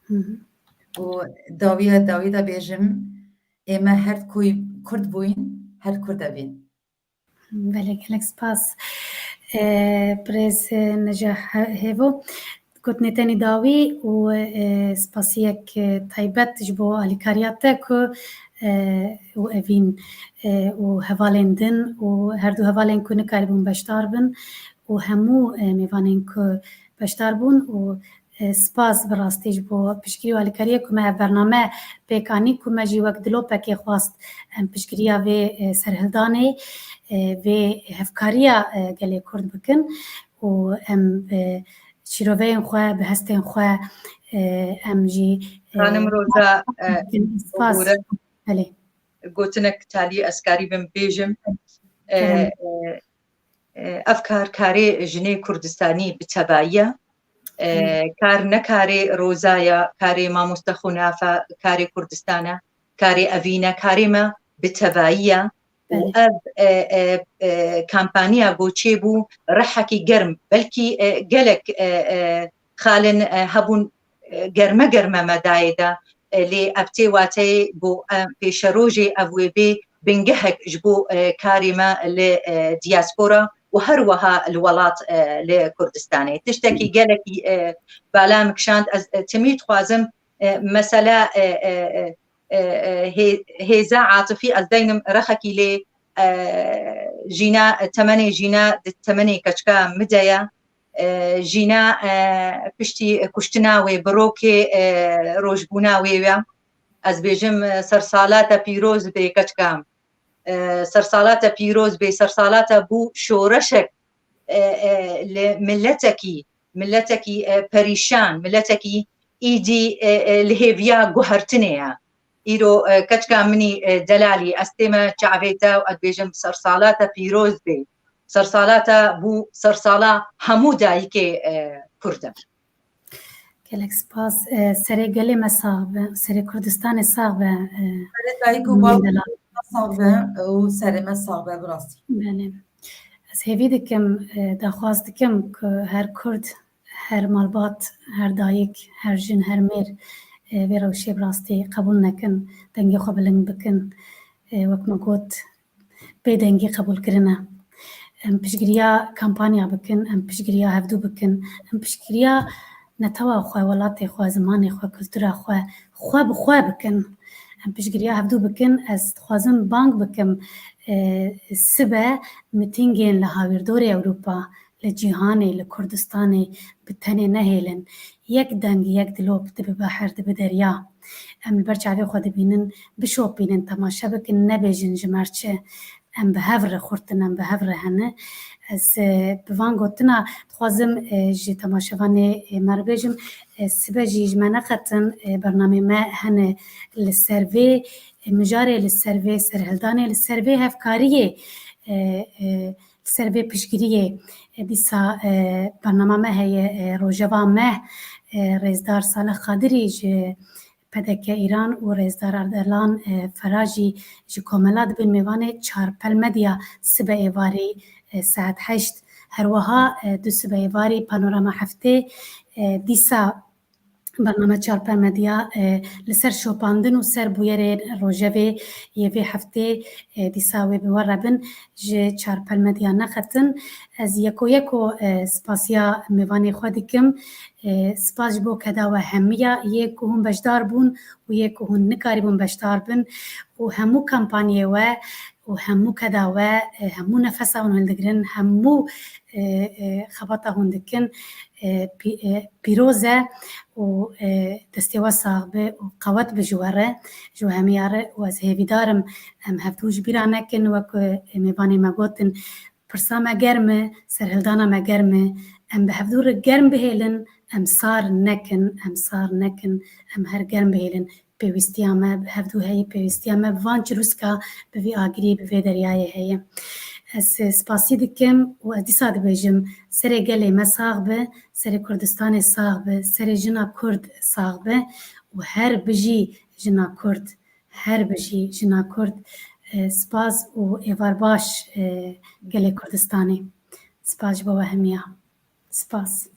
Hı hı. Û dawiya dawî de bêjim, ê me her koy Kurd bûyîn, her Kurd evîn. Belê, gelek spas. E, birêz, e, Neca He-, Hêvo. Gotinê tenê dawî û, e, spasiyek, e, taybet ji bo alîkariya te ku, e, û Evîn, e, û hevalên din û her du hevalên ku nikaribûn beşdar bin û hemû, e, mêvanên ku beşdar bûn û, e, spas bi rastî ji bo piştgirî û alîkariyê ku me ev bername pêk anî ku me jî wek dilopekê xwast em piştgiriya vê, e, serhildanê, e, vê hevkariya, e, gelê Kurd bikin û em, e, şîroveyên xwe, bi hestên xwe, e, em jî, e, Xanim Roza, e, spas. Bibûre. Belê. Gotinek talî ez karîbim bêjim. E, Kerem. E, e, ev kar karê jinê Kurdistanî bi tevayî ye. E, Hı. Kar ne karê Roza ye, karê mamoste Xunafa, karê Kurdistan e, karê Evîn e, karê me bi tevayî ye. Û Belê. Ev, e, e, e, kampanya ku çêbû rihekî germ, belkî, e, gelek, e, e, xalên, e, hebûn, e, germe germe me dayê de, e, lê ev tê wateyê ku, e, pêşerojê ev wê bê bingehek ji bo, e, karê me li, e, diaspora û her wiha li welat, e, li Kurdistanê. Tiştekî gelekî, e, bala min kişand, ez, e, timî dixwazim, e, mesela, e, e, e, e, e, hê-, hêza atifî ez deynim rexekî lê, e, jîna, temenê jîna di temenê keçika min de ye. E, jîna, e, piştî kuştina wê bi rokê, e, rojbûna wê ye. Ez bêjim, e, sersala te pîroz bê keçika min. E, sersala te pîroz bê, sersala te bû şoreşek, e, e, li miletekî, miletekî, e, perîşan, miletekî îdî, e, e, li hêviya guhertinê ye. Îro, e, keçika min î, e, delalî, ez tême çavê te û ez dibêjim sersala te pîroz bê. Sersala te bû sersala hemû dayikê, e, Kurd e. Gelek spas. E, serê gelê me sax be, serê Kurdistanê sax be, e, Serê dayik û Mîn bav Delal. Sax be û serê me sax be, bi rastî. Belê. Ez hêvî dikim, e, daxwaz dikim ku her Kurd, her malbat, her dayik, her jin, her mêr, e, vê rewşê bi rastî qebûl nekin, dengê xwe bilind bikin. E, wek me got, bêdengî qebûlkirin e. Em piştgiriya kampanya bikin, em piştgiriya hevdû bikin, em piştgiriya netewa xwe, welatê xwe, zimanê xwe, kultura xwe, xwe bi xwe bikin. Em piştgiriya hevdû bikin. Ez dixwazim bang bikim, e, sibe mitîngên li hawîrdorê Ewropa, li cîhanê, li Kurdistanê bi tenê nehêlin. Yek deng, yek dilop dibe behr, dibe derya. Em li ber çavê xwe dibînin, bişopînin, temaşe bikin, nebêjin ji me re çi. Em bi hev re xurt in, em bi hev re hene. Ez, e, bi van gotina dixwazim, e, ji temaşevanê, e, me re bêjim, e, sibe jî ji me neqetin, e, bernamê me hene li ser vê, e, mijarê, li ser vê serhildanê, li ser vê hevkariyê, e, e, li ser vê piştgiriyê. E, dîsa, e, bernama me heye, e, rojeva me, e, rêzdar Salih Qadirî ji P D K Îran û rêzdar Ardalan, e, Ferajî ji Komela dibin mêvanê Çarpel Medya sibe êvarî, e, saet heşt. Her wiha, e, du sibe êvarî Panorama Heftê, e, dîsa bername Çarpel Medya, e, li ser şopandin û ser bûyerên rojevê yê vê heftê, e, dîsa wê bi we re bin. Ji Çarpel Medya neqetin. Ez yeko yeko, e, spasiya mêvanê xwe dikim. E, spas ji bo keda we hemiya yê ku hûn beşdar bûn û yê ku hûn nikarîbûn beşdar bin û hemû kampanyê we û hemû keda we, e, hemû nefesa hûn hildigirin, hemû, e, e, xebata hûn dikin, e, pî-, e, pîroz e û, e, destê we sax be û qewet be ji we re, ji we hemiya re û ez hêvîdar im em hevdû ji bîra nekin, wek, e, mêvanê me gotin, pirsa me germ e, serhildana me germ e, em bi hevdû re germ bihêlin, em sar nekin, em sar nekin, em her germ bihêlin. Pêwîstiya me bi hevdû heye, pêwîstiya me bi van çirûska, bi vî agirî, bi vê deryayê heye. Ez, e, spasî dikim û ez dîsa dibêjim, serê gelê me sax be, serê Kurdistanê sax be, serê jina Kurd sax be û her bijî jina Kurd, her bijî jina Kurd. E, spas û êvar baş, e, gelê Kurdistanê. Spas ji bo we hemiya. Spas.